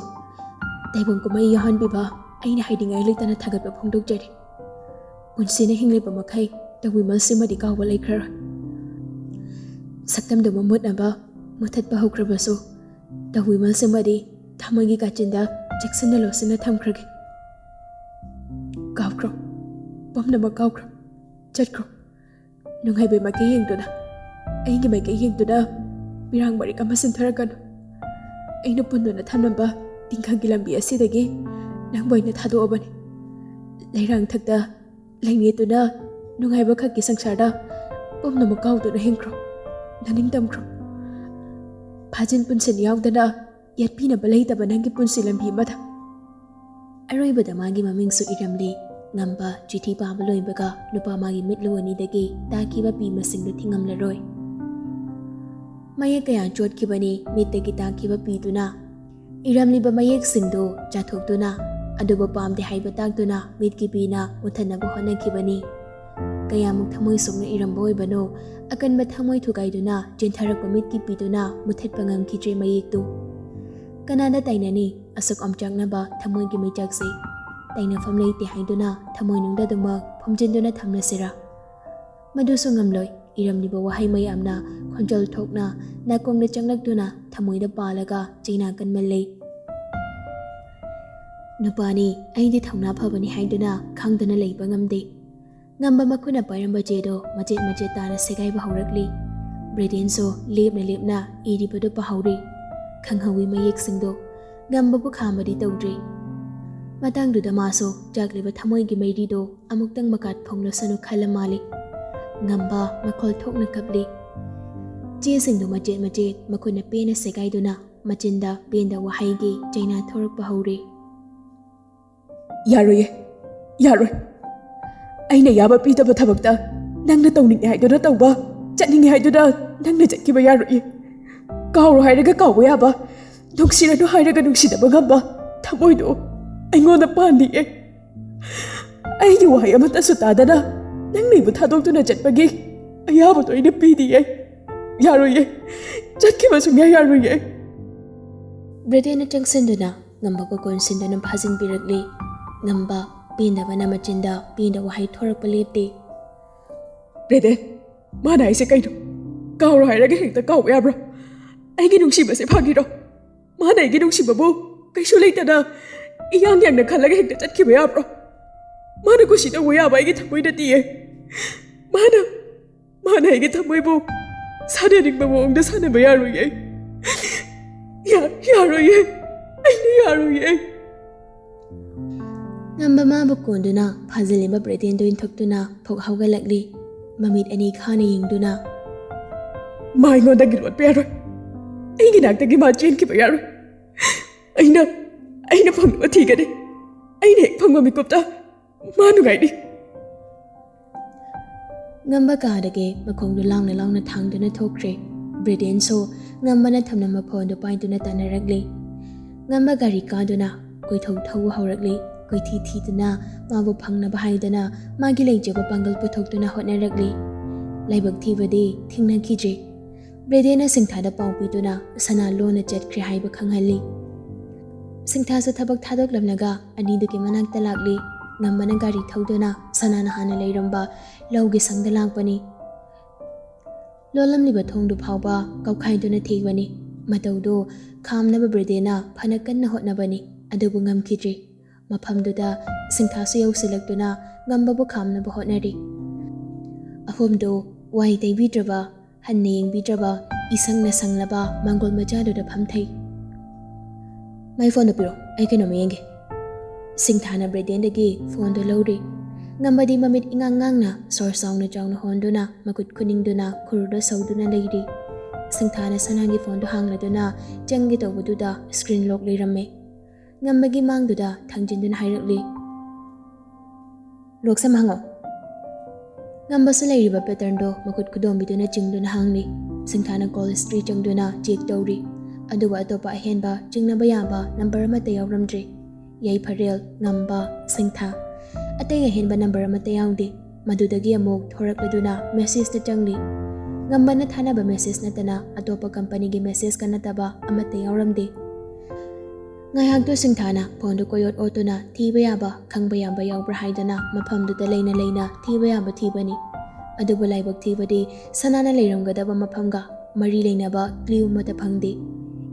ꯇꯥꯏꯕꯪ ꯀꯨꯝꯍꯩ ꯌꯥꯎꯍꯟꯕꯤꯕ ꯑꯩꯅ ꯍꯥꯏꯅꯤꯡꯉꯥꯏ ꯂꯩꯇꯅ ꯊꯥꯒꯠꯄ ꯐꯣꯡꯗꯣꯛꯆꯔꯤ꯫ ꯄꯨꯟꯁꯤꯅ ꯍꯤꯡꯂꯤꯕ ꯃꯈꯩ ꯇꯧꯕꯤꯃꯜꯁꯤꯃꯗꯤ ꯀꯥꯎꯕ ꯂꯩꯈ꯭ꯔꯔꯣꯏ꯫ ꯁꯛꯇꯝꯗꯨ ꯃꯃꯨꯠꯅꯕ ꯃꯨꯊꯠꯄ ꯍꯧꯈ꯭ꯔꯕꯁꯨ, ꯇꯧꯕꯤꯃꯜꯁꯤꯃꯗꯤ ꯊꯃꯣꯏꯒꯤ ꯀꯥꯆꯤꯟꯗ ꯆꯦꯛꯁꯤꯟꯅ ꯂꯣꯠꯁꯤꯟꯅ ꯊꯝꯈ꯭ꯔꯒꯦ꯫ ꯀꯥꯎꯈ꯭ꯔꯣ, ꯄꯨꯝꯅꯃꯛ ꯀꯥꯎꯈ꯭ꯔꯣ, ꯆꯠꯈ꯭ꯔꯣ꯫ ꯅꯨꯡꯉꯥꯏꯕꯩ ꯃꯥꯏꯀꯩ ꯌꯦꯡꯗꯨꯅ, ꯑꯩꯒꯤ ꯃꯥꯏꯀꯩ ꯌꯦꯡꯗꯨꯅ ꯄꯤꯔꯥꯡ ꯃꯔꯤꯛ ꯑꯃ ꯁꯤꯟꯊꯔꯛꯀꯅꯨ꯫ ꯑꯩꯅ ꯄꯨꯟꯗꯨꯅ ꯊꯝꯂꯝꯕ ꯇꯤꯡꯈꯪꯒꯤ ꯂꯝꯕꯤ ꯑꯁꯤꯗꯒꯤ ꯅꯪꯕꯨ ꯑꯩꯅ ꯊꯥꯗꯣꯛꯑꯕꯅꯤ꯫ ꯂꯩꯔꯥꯡꯊꯛꯇ ꯂꯩꯉꯦꯠꯇꯨꯅ ꯅꯨꯡꯉꯥꯏꯕ ꯈꯛꯀꯤ ꯁꯪꯁꯥꯔꯗ ꯄꯨꯝꯅꯃꯛ ꯀꯥꯎꯗꯨꯅ ꯍꯤꯡꯈ꯭ꯔꯣ, ꯅꯅꯤꯡ ꯇꯝꯈ꯭ꯔꯣ꯫ ꯐꯥꯖꯤꯟ ꯄꯨꯟꯁꯤꯟ ꯌꯥꯎꯗꯅ ꯌꯦꯠꯄꯤꯅꯕ ꯂꯩꯇꯕ ꯅꯪꯒꯤ ꯄꯨꯟꯁꯤ ꯂꯝꯕꯤ ꯑꯃꯗ꯫ ꯑꯔꯣꯏꯕꯗ ꯃꯥꯒꯤ ꯃꯃꯤꯡꯁꯨ ꯏꯔꯝꯂꯤ꯫ ꯉꯝꯕ ꯆꯤꯊꯤ ꯄꯥꯕ ꯂꯣꯏꯕꯒ ꯅꯨꯄꯥ ꯃꯥꯒꯤ ꯃꯤꯠꯂꯨ ꯑꯅꯤꯗꯒꯤ ꯇꯥꯈꯤꯕ ꯄꯤ ꯃꯁꯤꯡꯗꯨ ꯊꯤꯡꯉꯝꯂꯔꯣꯏ꯫ ꯃꯌꯦꯛ ꯀꯌꯥ ꯆꯣꯠꯈꯤꯕꯅꯤ ꯃꯤꯠꯇꯒꯤ ꯇꯥꯈꯤꯕ ꯄꯤꯗꯨꯅ꯫ ꯏꯔꯝꯂꯤꯕ ꯃꯌꯦꯛꯁꯤꯡꯗꯨ ꯆꯥꯊꯣꯛꯇꯨꯅ, ꯑꯗꯨꯕꯨ ꯄꯥꯝꯗꯦ ꯍꯥꯏꯕ ꯇꯥꯛꯇꯨꯅ ꯃꯤꯠꯀꯤ ꯄꯤꯅ ꯃꯨꯊꯠꯅꯕ ꯍꯣꯠꯅꯈꯤꯕꯅꯤ꯫ ꯀꯌꯥꯃꯨꯛ ꯊꯃꯣꯏ ꯁꯣꯛꯅ ꯏꯔꯝꯕ ꯑꯣꯏꯕꯅꯣ, ꯑꯀꯟꯕ ꯊꯃꯣꯏ ꯊꯨꯒꯥꯏꯗꯨꯅ ꯆꯦꯟꯊꯔꯛꯄ ꯃꯤꯠꯀꯤ ꯄꯤꯗꯨꯅ ꯃꯨꯊꯠꯄ ꯉꯝꯈꯤꯗ꯭ꯔꯦ ꯃꯌꯦꯛꯇꯨ꯫ ꯀꯅꯥꯅ ꯇꯥꯏꯅꯅꯤ ꯑꯁꯨꯛ ꯑꯣꯝꯆꯥꯛꯅꯕ ꯊꯃꯣꯏꯒꯤ ꯃꯩꯆꯥꯛꯁꯦ? ꯇꯥꯏꯅꯐꯝ ꯂꯩꯇꯦ ꯍꯥꯏꯗꯨꯅ ꯊꯃꯣꯏꯅꯨꯡꯗ ꯑꯗꯨꯃꯛ ꯐꯨꯝꯖꯤꯟꯗꯨꯅ ꯊꯝꯂꯁꯤꯔꯥ? ꯃꯗꯨꯁꯨ ꯉꯝꯂꯣꯏ꯫ ꯏꯔꯝꯂꯤꯕ ꯋꯥꯍꯩ ꯃꯌꯥꯝꯅ ꯈꯣꯟꯖꯦꯜ ꯊꯣꯛꯅ ꯅꯥꯀꯣꯡꯗ ꯆꯪꯂꯛꯇꯨꯅ ꯊꯃꯣꯏꯗ ꯄꯥꯜꯂꯒ ꯆꯩꯅꯥ ꯀꯟꯃꯜꯂꯦ꯫ ꯅꯨꯄꯥꯅꯤ, ꯑꯩꯗꯤ ꯊꯧꯅꯥ ꯐꯕꯅꯤ ꯍꯥꯏꯗꯨꯅ ꯈꯪꯗꯅ ꯂꯩꯕ ꯉꯝꯗꯦ꯫ ꯉꯝꯕ ꯃꯈꯨꯠꯅ ꯄꯥꯏꯔꯝꯕ ꯆꯦꯗꯣ ꯃꯆꯦꯠ ꯃꯆꯦꯠ ꯇꯥꯅ ꯁꯦꯒꯥꯏꯕ ꯍꯧꯔꯛꯂꯤ꯫ ꯕ꯭ꯔꯦꯗꯦꯟꯁꯨ ꯂꯦꯞꯅ ꯂꯦꯞꯅ ꯏꯔꯤꯕꯗꯨ ꯄꯥꯍꯧꯔꯤ꯫ ꯈꯪꯍꯧꯋꯤ ꯃꯌꯦꯛꯁꯤꯡꯗꯣ꯫ ꯉꯝꯕꯕꯨ ꯈꯥꯝꯕꯗꯤ ꯇꯧꯗ꯭ꯔꯤ꯫ ꯃꯇꯥꯡꯗꯨꯗ ꯃꯥꯁꯨ ꯆꯥꯛꯂꯤꯕ ꯊꯃꯣꯏꯒꯤ ꯃꯩꯔꯤꯗꯣ ꯑꯃꯨꯛꯇꯪ ꯃꯀꯥꯠ ꯐꯣꯡꯂꯁꯅꯨ ꯈꯜꯂ ꯃꯥꯜꯂꯤ꯫ ꯉꯝꯕ ꯃꯈꯣꯜ ꯊꯣꯛꯅ ꯀꯞꯂꯤ꯫ ꯆꯦꯁꯤꯡꯗꯨ ꯃꯆꯦꯠ ꯃꯆꯦꯠ ꯃꯈꯨꯠꯅ ꯄꯦꯟꯅ ꯁꯦꯒꯥꯏꯗꯨꯅ ꯃꯆꯤꯟꯗ ꯄꯦꯟꯗ ꯋꯥꯍꯩꯒꯤ ꯆꯩꯅꯥ ꯊꯣꯔꯛꯄ ꯍꯧꯔꯦ꯫ "ꯌꯥꯔꯣꯏꯌꯦ, ꯌꯥꯔꯣꯏ꯫ ꯑꯩꯅ ꯌꯥꯕ ꯄꯤꯗꯕ ꯊꯕꯛꯇ ꯅꯪꯅ ꯇꯧꯅꯤꯡꯉꯦ ꯍꯥꯏꯗꯨꯅ ꯇꯧꯕ, ꯆꯠꯅꯤꯡꯉꯦ ꯍꯥꯏꯗꯨꯅ ꯅꯪꯅ ꯆꯠꯈꯤꯕ ꯌꯥꯔꯣꯏꯌꯦ꯫ ꯀꯥꯎꯔꯣ ꯍꯥꯏꯔꯒ ꯀꯥꯎꯕ ꯌꯥꯕ, ꯅꯨꯡꯁꯤꯔꯅꯨ ꯍꯥꯏꯔꯒ ꯅꯨꯡꯁꯤꯅꯕ ꯉꯝꯕ ꯊꯃꯣꯏꯗꯣ ꯑꯩꯉꯣꯟꯗ ꯄꯥꯟꯗꯤꯌꯦ꯫ ꯑꯩꯒꯤ ꯋꯥꯍꯩ ꯑꯃꯠꯇꯁꯨ ꯇꯥꯗꯅ ꯅꯪꯅ ꯑꯩꯕꯨ ꯊꯥꯗꯣꯛꯇꯨꯅ ꯆꯠꯄꯒꯤ ꯑꯌꯥꯕꯗꯣ ꯑꯩꯅ ꯄꯤꯗꯤꯌꯦ꯫ ꯌꯥꯔꯣꯏꯌꯦ꯫ ꯆꯠꯈꯤꯕ ꯁꯨꯡꯌꯥ ꯌꯥꯔꯣꯏꯌꯦ꯫ ꯕ꯭ꯔꯦꯗꯦꯟꯅ ꯆꯪꯁꯤꯟꯗꯨꯅ ꯉꯝꯕꯕꯨ ꯀꯣꯟꯁꯤꯟꯗꯨꯅ ꯐꯥꯖꯤꯟꯕꯤꯔꯛꯂꯤ꯫ ꯉꯝꯕ ꯄꯦꯟꯗꯕꯅ ꯃꯆꯤꯟꯗ ꯄꯦꯟꯗ ꯋꯥꯍꯩ ꯊꯣꯔꯛꯄ ꯂꯦꯞꯇꯦ꯫ ꯕ꯭ꯔꯦꯗꯦꯟ, ꯃꯥꯅ ꯍꯥꯏꯁꯦ ꯀꯩꯅꯣ? ꯀꯥꯎꯔꯣ ꯍꯥꯏꯔꯒ ꯍꯦꯛꯇ ꯀꯥꯎꯕ ꯌꯥꯕ꯭ꯔꯣ? ꯑꯩꯒꯤ ꯅꯨꯡꯁꯤꯕꯁꯦ ꯐꯥꯒꯤꯔꯣ? ꯃꯥꯅ ꯑꯩꯒꯤ ꯅꯨꯡꯁꯤꯕꯕꯨ ꯀꯩꯁꯨ ꯂꯩꯇꯅ ꯏꯌꯥꯡ ꯌꯥꯡꯅ ꯈꯜꯂꯒ ꯍꯦꯛꯇ ꯆꯠꯈꯤꯕ ꯌꯥꯕ꯭ꯔꯣ? ꯃꯥꯅ ꯀꯨꯁꯤ ꯇꯧꯕ ꯌꯥꯕ ꯑꯩꯒꯤ ꯊꯃꯣꯏ ꯅꯠꯇꯤꯌꯦ꯫ ꯃꯥꯅ, ꯃꯥꯅ ꯑꯩꯒꯤ ꯊꯃꯣꯏꯕꯨ ꯁꯥꯟꯅꯅꯤꯡꯕ ꯃꯑꯣꯡꯗ ꯁꯥꯟꯅꯕ ꯌꯥꯔꯣꯏꯌꯦ꯫ ꯌꯥ-, ꯌꯥꯔꯣꯏꯌꯦ꯫ ꯑꯩꯅ ꯌꯥꯔꯣꯏꯌꯦ꯫ ꯉꯝꯕ ꯃꯥꯕꯨ ꯀꯣꯟꯗꯨꯅ ꯐꯥꯖꯤꯜꯂꯤꯕ ꯕ꯭ꯔꯦꯗꯦꯟꯗꯨ ꯏꯟꯊꯣꯛꯇꯨꯅ ꯐꯨꯛ ꯍꯧꯒꯠꯂꯛꯂꯤ꯫ ꯃꯃꯤꯠ ꯑꯅꯤ ꯈꯥꯅ ꯌꯦꯡꯗꯨꯅ, "ꯃꯥ ꯑꯩꯉꯣꯟꯗꯒꯤ ꯂꯣꯠꯄ ꯌꯥꯔꯣꯏ꯫ ꯑꯩꯒꯤ ꯅꯥꯛꯇꯒꯤ ꯃꯥ ꯆꯦꯟꯈꯤꯕ ꯌꯥꯔꯣꯏ꯫ ꯑꯩꯅ, ꯑꯩꯅ ꯐꯪꯅꯕ ꯊꯤꯒꯅꯤ꯫ ꯑꯩꯅ ꯍꯦꯛ ꯐꯪꯕ ꯃꯤꯀꯨꯞꯇ ꯃꯥ ꯅꯨꯡꯉꯥꯏꯅꯤ꯫" ꯉꯝꯕ ꯀꯥꯗꯒꯤ ꯃꯈꯣꯡꯗꯨ ꯂꯥꯎꯅ ꯂꯥꯎꯅ ꯊꯥꯡꯗꯨꯅ ꯊꯣꯛꯈ꯭ꯔꯦ꯫ ꯕ꯭ꯔꯦꯗꯦꯟꯁꯨ ꯉꯝꯕꯅ ꯊꯝꯂꯝꯕ ꯐꯣꯟꯗꯨ ꯄꯥꯏꯗꯨꯅ ꯇꯥꯟꯅꯔꯛꯂꯤ꯫ ꯉꯝꯕ ꯒꯥꯔꯤ ꯀꯥꯗꯨꯅ ꯀꯣꯏꯊꯧ ꯊꯧꯕ ꯍꯧꯔꯛꯂꯤ꯫ ꯀꯣꯏꯊꯤ ꯊꯤꯗꯨꯅ ꯃꯥꯕꯨ ꯐꯪꯅꯕ ꯍꯥꯏꯗꯨꯅ ꯃꯥꯒꯤ ꯂꯩꯖꯕ ꯄꯥꯡꯒꯜ ꯄꯨꯊꯣꯛꯇꯨꯅ ꯍꯣꯠꯅꯔꯛꯂꯤ꯫ ꯂꯥꯏꯕꯛ ꯊꯤꯕꯗꯤ ꯊꯦꯡꯅꯈꯤꯗ꯭ꯔꯦ꯫ ꯕ꯭ꯔꯦꯗꯦꯟꯅ ꯁꯤꯡꯊꯥꯗ ꯄꯥꯎ ꯄꯤꯗꯨꯅ ꯁꯅꯥ ꯂꯣꯟꯅ ꯆꯠꯈ꯭ꯔꯦ ꯍꯥꯏꯕ ꯈꯪꯍꯜꯂꯤ꯫ ꯁꯤꯡꯊꯥꯁꯨ ꯊꯕꯛ ꯊꯥꯗꯣꯛꯂꯝꯂꯒ ꯑꯅꯤꯗꯨꯒꯤ ꯃꯅꯥꯛꯇ ꯂꯥꯛꯂꯤ꯫ ꯉꯝꯕꯅ ꯒꯥꯔꯤ ꯊꯧꯗꯨꯅ ꯁꯅꯥꯅ ꯍꯥꯟꯅ ꯂꯩꯔꯝꯕ ꯂꯧꯒꯤ ꯁꯪꯗ ꯂꯥꯛꯄꯅꯤ꯫ ꯂꯣꯜꯂꯝꯂꯤꯕ ꯊꯣꯡꯗꯨ ꯐꯥꯎꯕ ꯀꯥꯎꯈꯥꯏꯗꯨꯅ ꯊꯤꯕꯅꯤ꯫ ꯃꯇꯧꯗꯨ ꯈꯥꯝꯅꯕ ꯕ꯭ꯔꯦꯗꯦꯟꯅ ꯐꯅ ꯀꯟꯅ ꯍꯣꯠꯅꯕꯅꯤ, ꯑꯗꯨꯕꯨ ꯉꯝꯈꯤꯗ꯭ꯔꯤ꯫ ꯃꯐꯝꯗꯨꯗ ꯁꯤꯡꯊꯥꯁꯨ ꯌꯧꯁꯤꯜꯂꯛꯇꯨꯅ ꯉꯝꯕꯕꯨ ꯈꯥꯝꯅꯕ ꯍꯣꯠꯅꯔꯤ꯫ ꯑꯍꯨꯝꯗꯨ ꯋꯥꯏ ꯇꯩꯕꯤꯗ꯭ꯔꯕ, ꯍꯟꯅ ꯌꯦꯡꯕꯤꯗ꯭ꯔꯕ, ꯏꯁꯪꯅ ꯁꯪꯂꯕ ꯃꯥꯡꯒꯣꯜ ꯃꯆꯥꯗꯨꯗ ꯐꯝꯊꯩ꯫ "ꯃꯥꯏ ꯐꯣꯟꯗꯣ ꯄꯤꯔꯣ, ꯑꯩ ꯀꯩꯅꯣꯝꯃ ꯌꯦꯡꯒꯦ꯫" ꯁꯤꯡꯊꯥꯅ ꯕ꯭ꯔꯦꯗꯦꯟꯗꯒꯤ ꯐꯣꯟꯗꯨ ꯂꯧꯔꯤ꯫ ꯉꯝꯕꯗꯤ ꯃꯃꯤꯠ ꯏꯉꯥꯡ ꯉꯥꯡꯅ ꯁꯣꯔ ꯆꯥꯎꯅ ꯆꯥꯎꯅ ꯍꯣꯟꯗꯨꯅ ꯃꯈꯨꯠ ꯈꯨꯅꯤꯡꯗꯨꯅ ꯈꯨꯔꯨꯗ ꯁꯧꯗꯨꯅ ꯂꯩꯔꯤ꯫ ꯁꯤꯡꯊꯥꯅ ꯁꯅꯥꯒꯤ ꯐꯣꯟꯗꯨ ꯍꯥꯡꯂꯗꯨꯅ ꯆꯪꯒꯦ ꯇꯧꯕꯗꯨꯗ screen lock ꯂꯩꯔꯝꯃꯦ꯫ ꯉꯝꯕꯒꯤ ꯃꯥꯡꯗꯨꯗ ꯊꯥꯡꯖꯤꯟꯗꯨꯅ ꯍꯥꯏꯔꯛꯂꯤ, "Lock ꯁꯦ ꯍꯥꯡꯉꯣ꯫" ꯉꯝꯕꯁꯨ ꯂꯩꯔꯤꯕ pattern ꯗꯣ ꯃꯈꯨꯠ ꯈꯨꯗꯣꯝꯕꯤꯗꯨꯅ ꯆꯤꯡꯗꯨꯅ ꯍꯥꯡꯂꯤ꯫ ꯁꯤꯡꯊꯥꯅ call history ꯆꯪꯗꯨꯅ check ꯇꯧꯔꯤ꯫ ꯑꯗꯨꯕꯨ ꯑꯇꯣꯞꯄ ꯑꯍꯦꯟꯕ ꯆꯤꯡꯅꯕ ꯌꯥꯕ number ꯑꯃꯠꯇ ꯌꯥꯎꯔꯝꯗ꯭ꯔꯤ꯫ ꯌꯥꯏꯐꯔꯦꯜ, ꯉꯝꯕ, ꯁꯤꯡꯊꯥ꯫ ꯑꯇꯩ ꯑꯍꯦꯟꯕ ꯅꯝꯕꯔ ꯑꯃꯠꯇ ꯌꯥꯎꯗꯦ꯫ ꯃꯗꯨꯗꯒꯤ ꯑꯃꯨꯛ ꯊꯣꯔꯛꯂꯗꯨꯅ ꯃꯦꯁꯦꯖꯇ ꯆꯪꯂꯤ꯫ ꯉꯝꯕꯅ ꯊꯥꯅꯕ ꯃꯦꯁꯦꯖ ꯅꯠꯇꯅ ꯑꯇꯣꯞꯄ ꯀꯝꯄꯅꯤꯒꯤ ꯃꯦꯁꯦꯖꯀ ꯅꯠꯇꯕ ꯑꯃꯠꯇ ꯌꯥꯎꯔꯝꯗꯦ꯫ ꯉꯥꯏꯍꯥꯛꯇꯨ ꯁꯤꯡꯊꯥꯅ ꯐꯣꯟꯗꯨ ꯀꯣꯏꯑꯣꯠ ꯑꯣꯠꯇꯨꯅ ꯊꯤꯕ ꯌꯥꯕ, ꯈꯪꯕ ꯌꯥꯕ ꯌꯥꯎꯕ꯭ꯔꯥ ꯍꯥꯏꯗꯨꯅ ꯃꯐꯝꯗꯨꯗ ꯂꯩꯅ ꯂꯩꯅ ꯊꯤꯕ ꯌꯥꯕ ꯊꯤꯕꯅꯤ꯫ ꯑꯗꯨꯕꯨ ꯂꯥꯏꯕꯛ ꯊꯤꯕꯗꯤ ꯁꯅꯥꯅ ꯂꯩꯔꯝꯒꯗꯕ ꯃꯐꯝꯒ ꯃꯔꯤ ꯂꯩꯅꯕ ꯀ꯭ꯂꯤꯎ ꯑꯃꯠꯇ ꯐꯪꯗꯦ꯫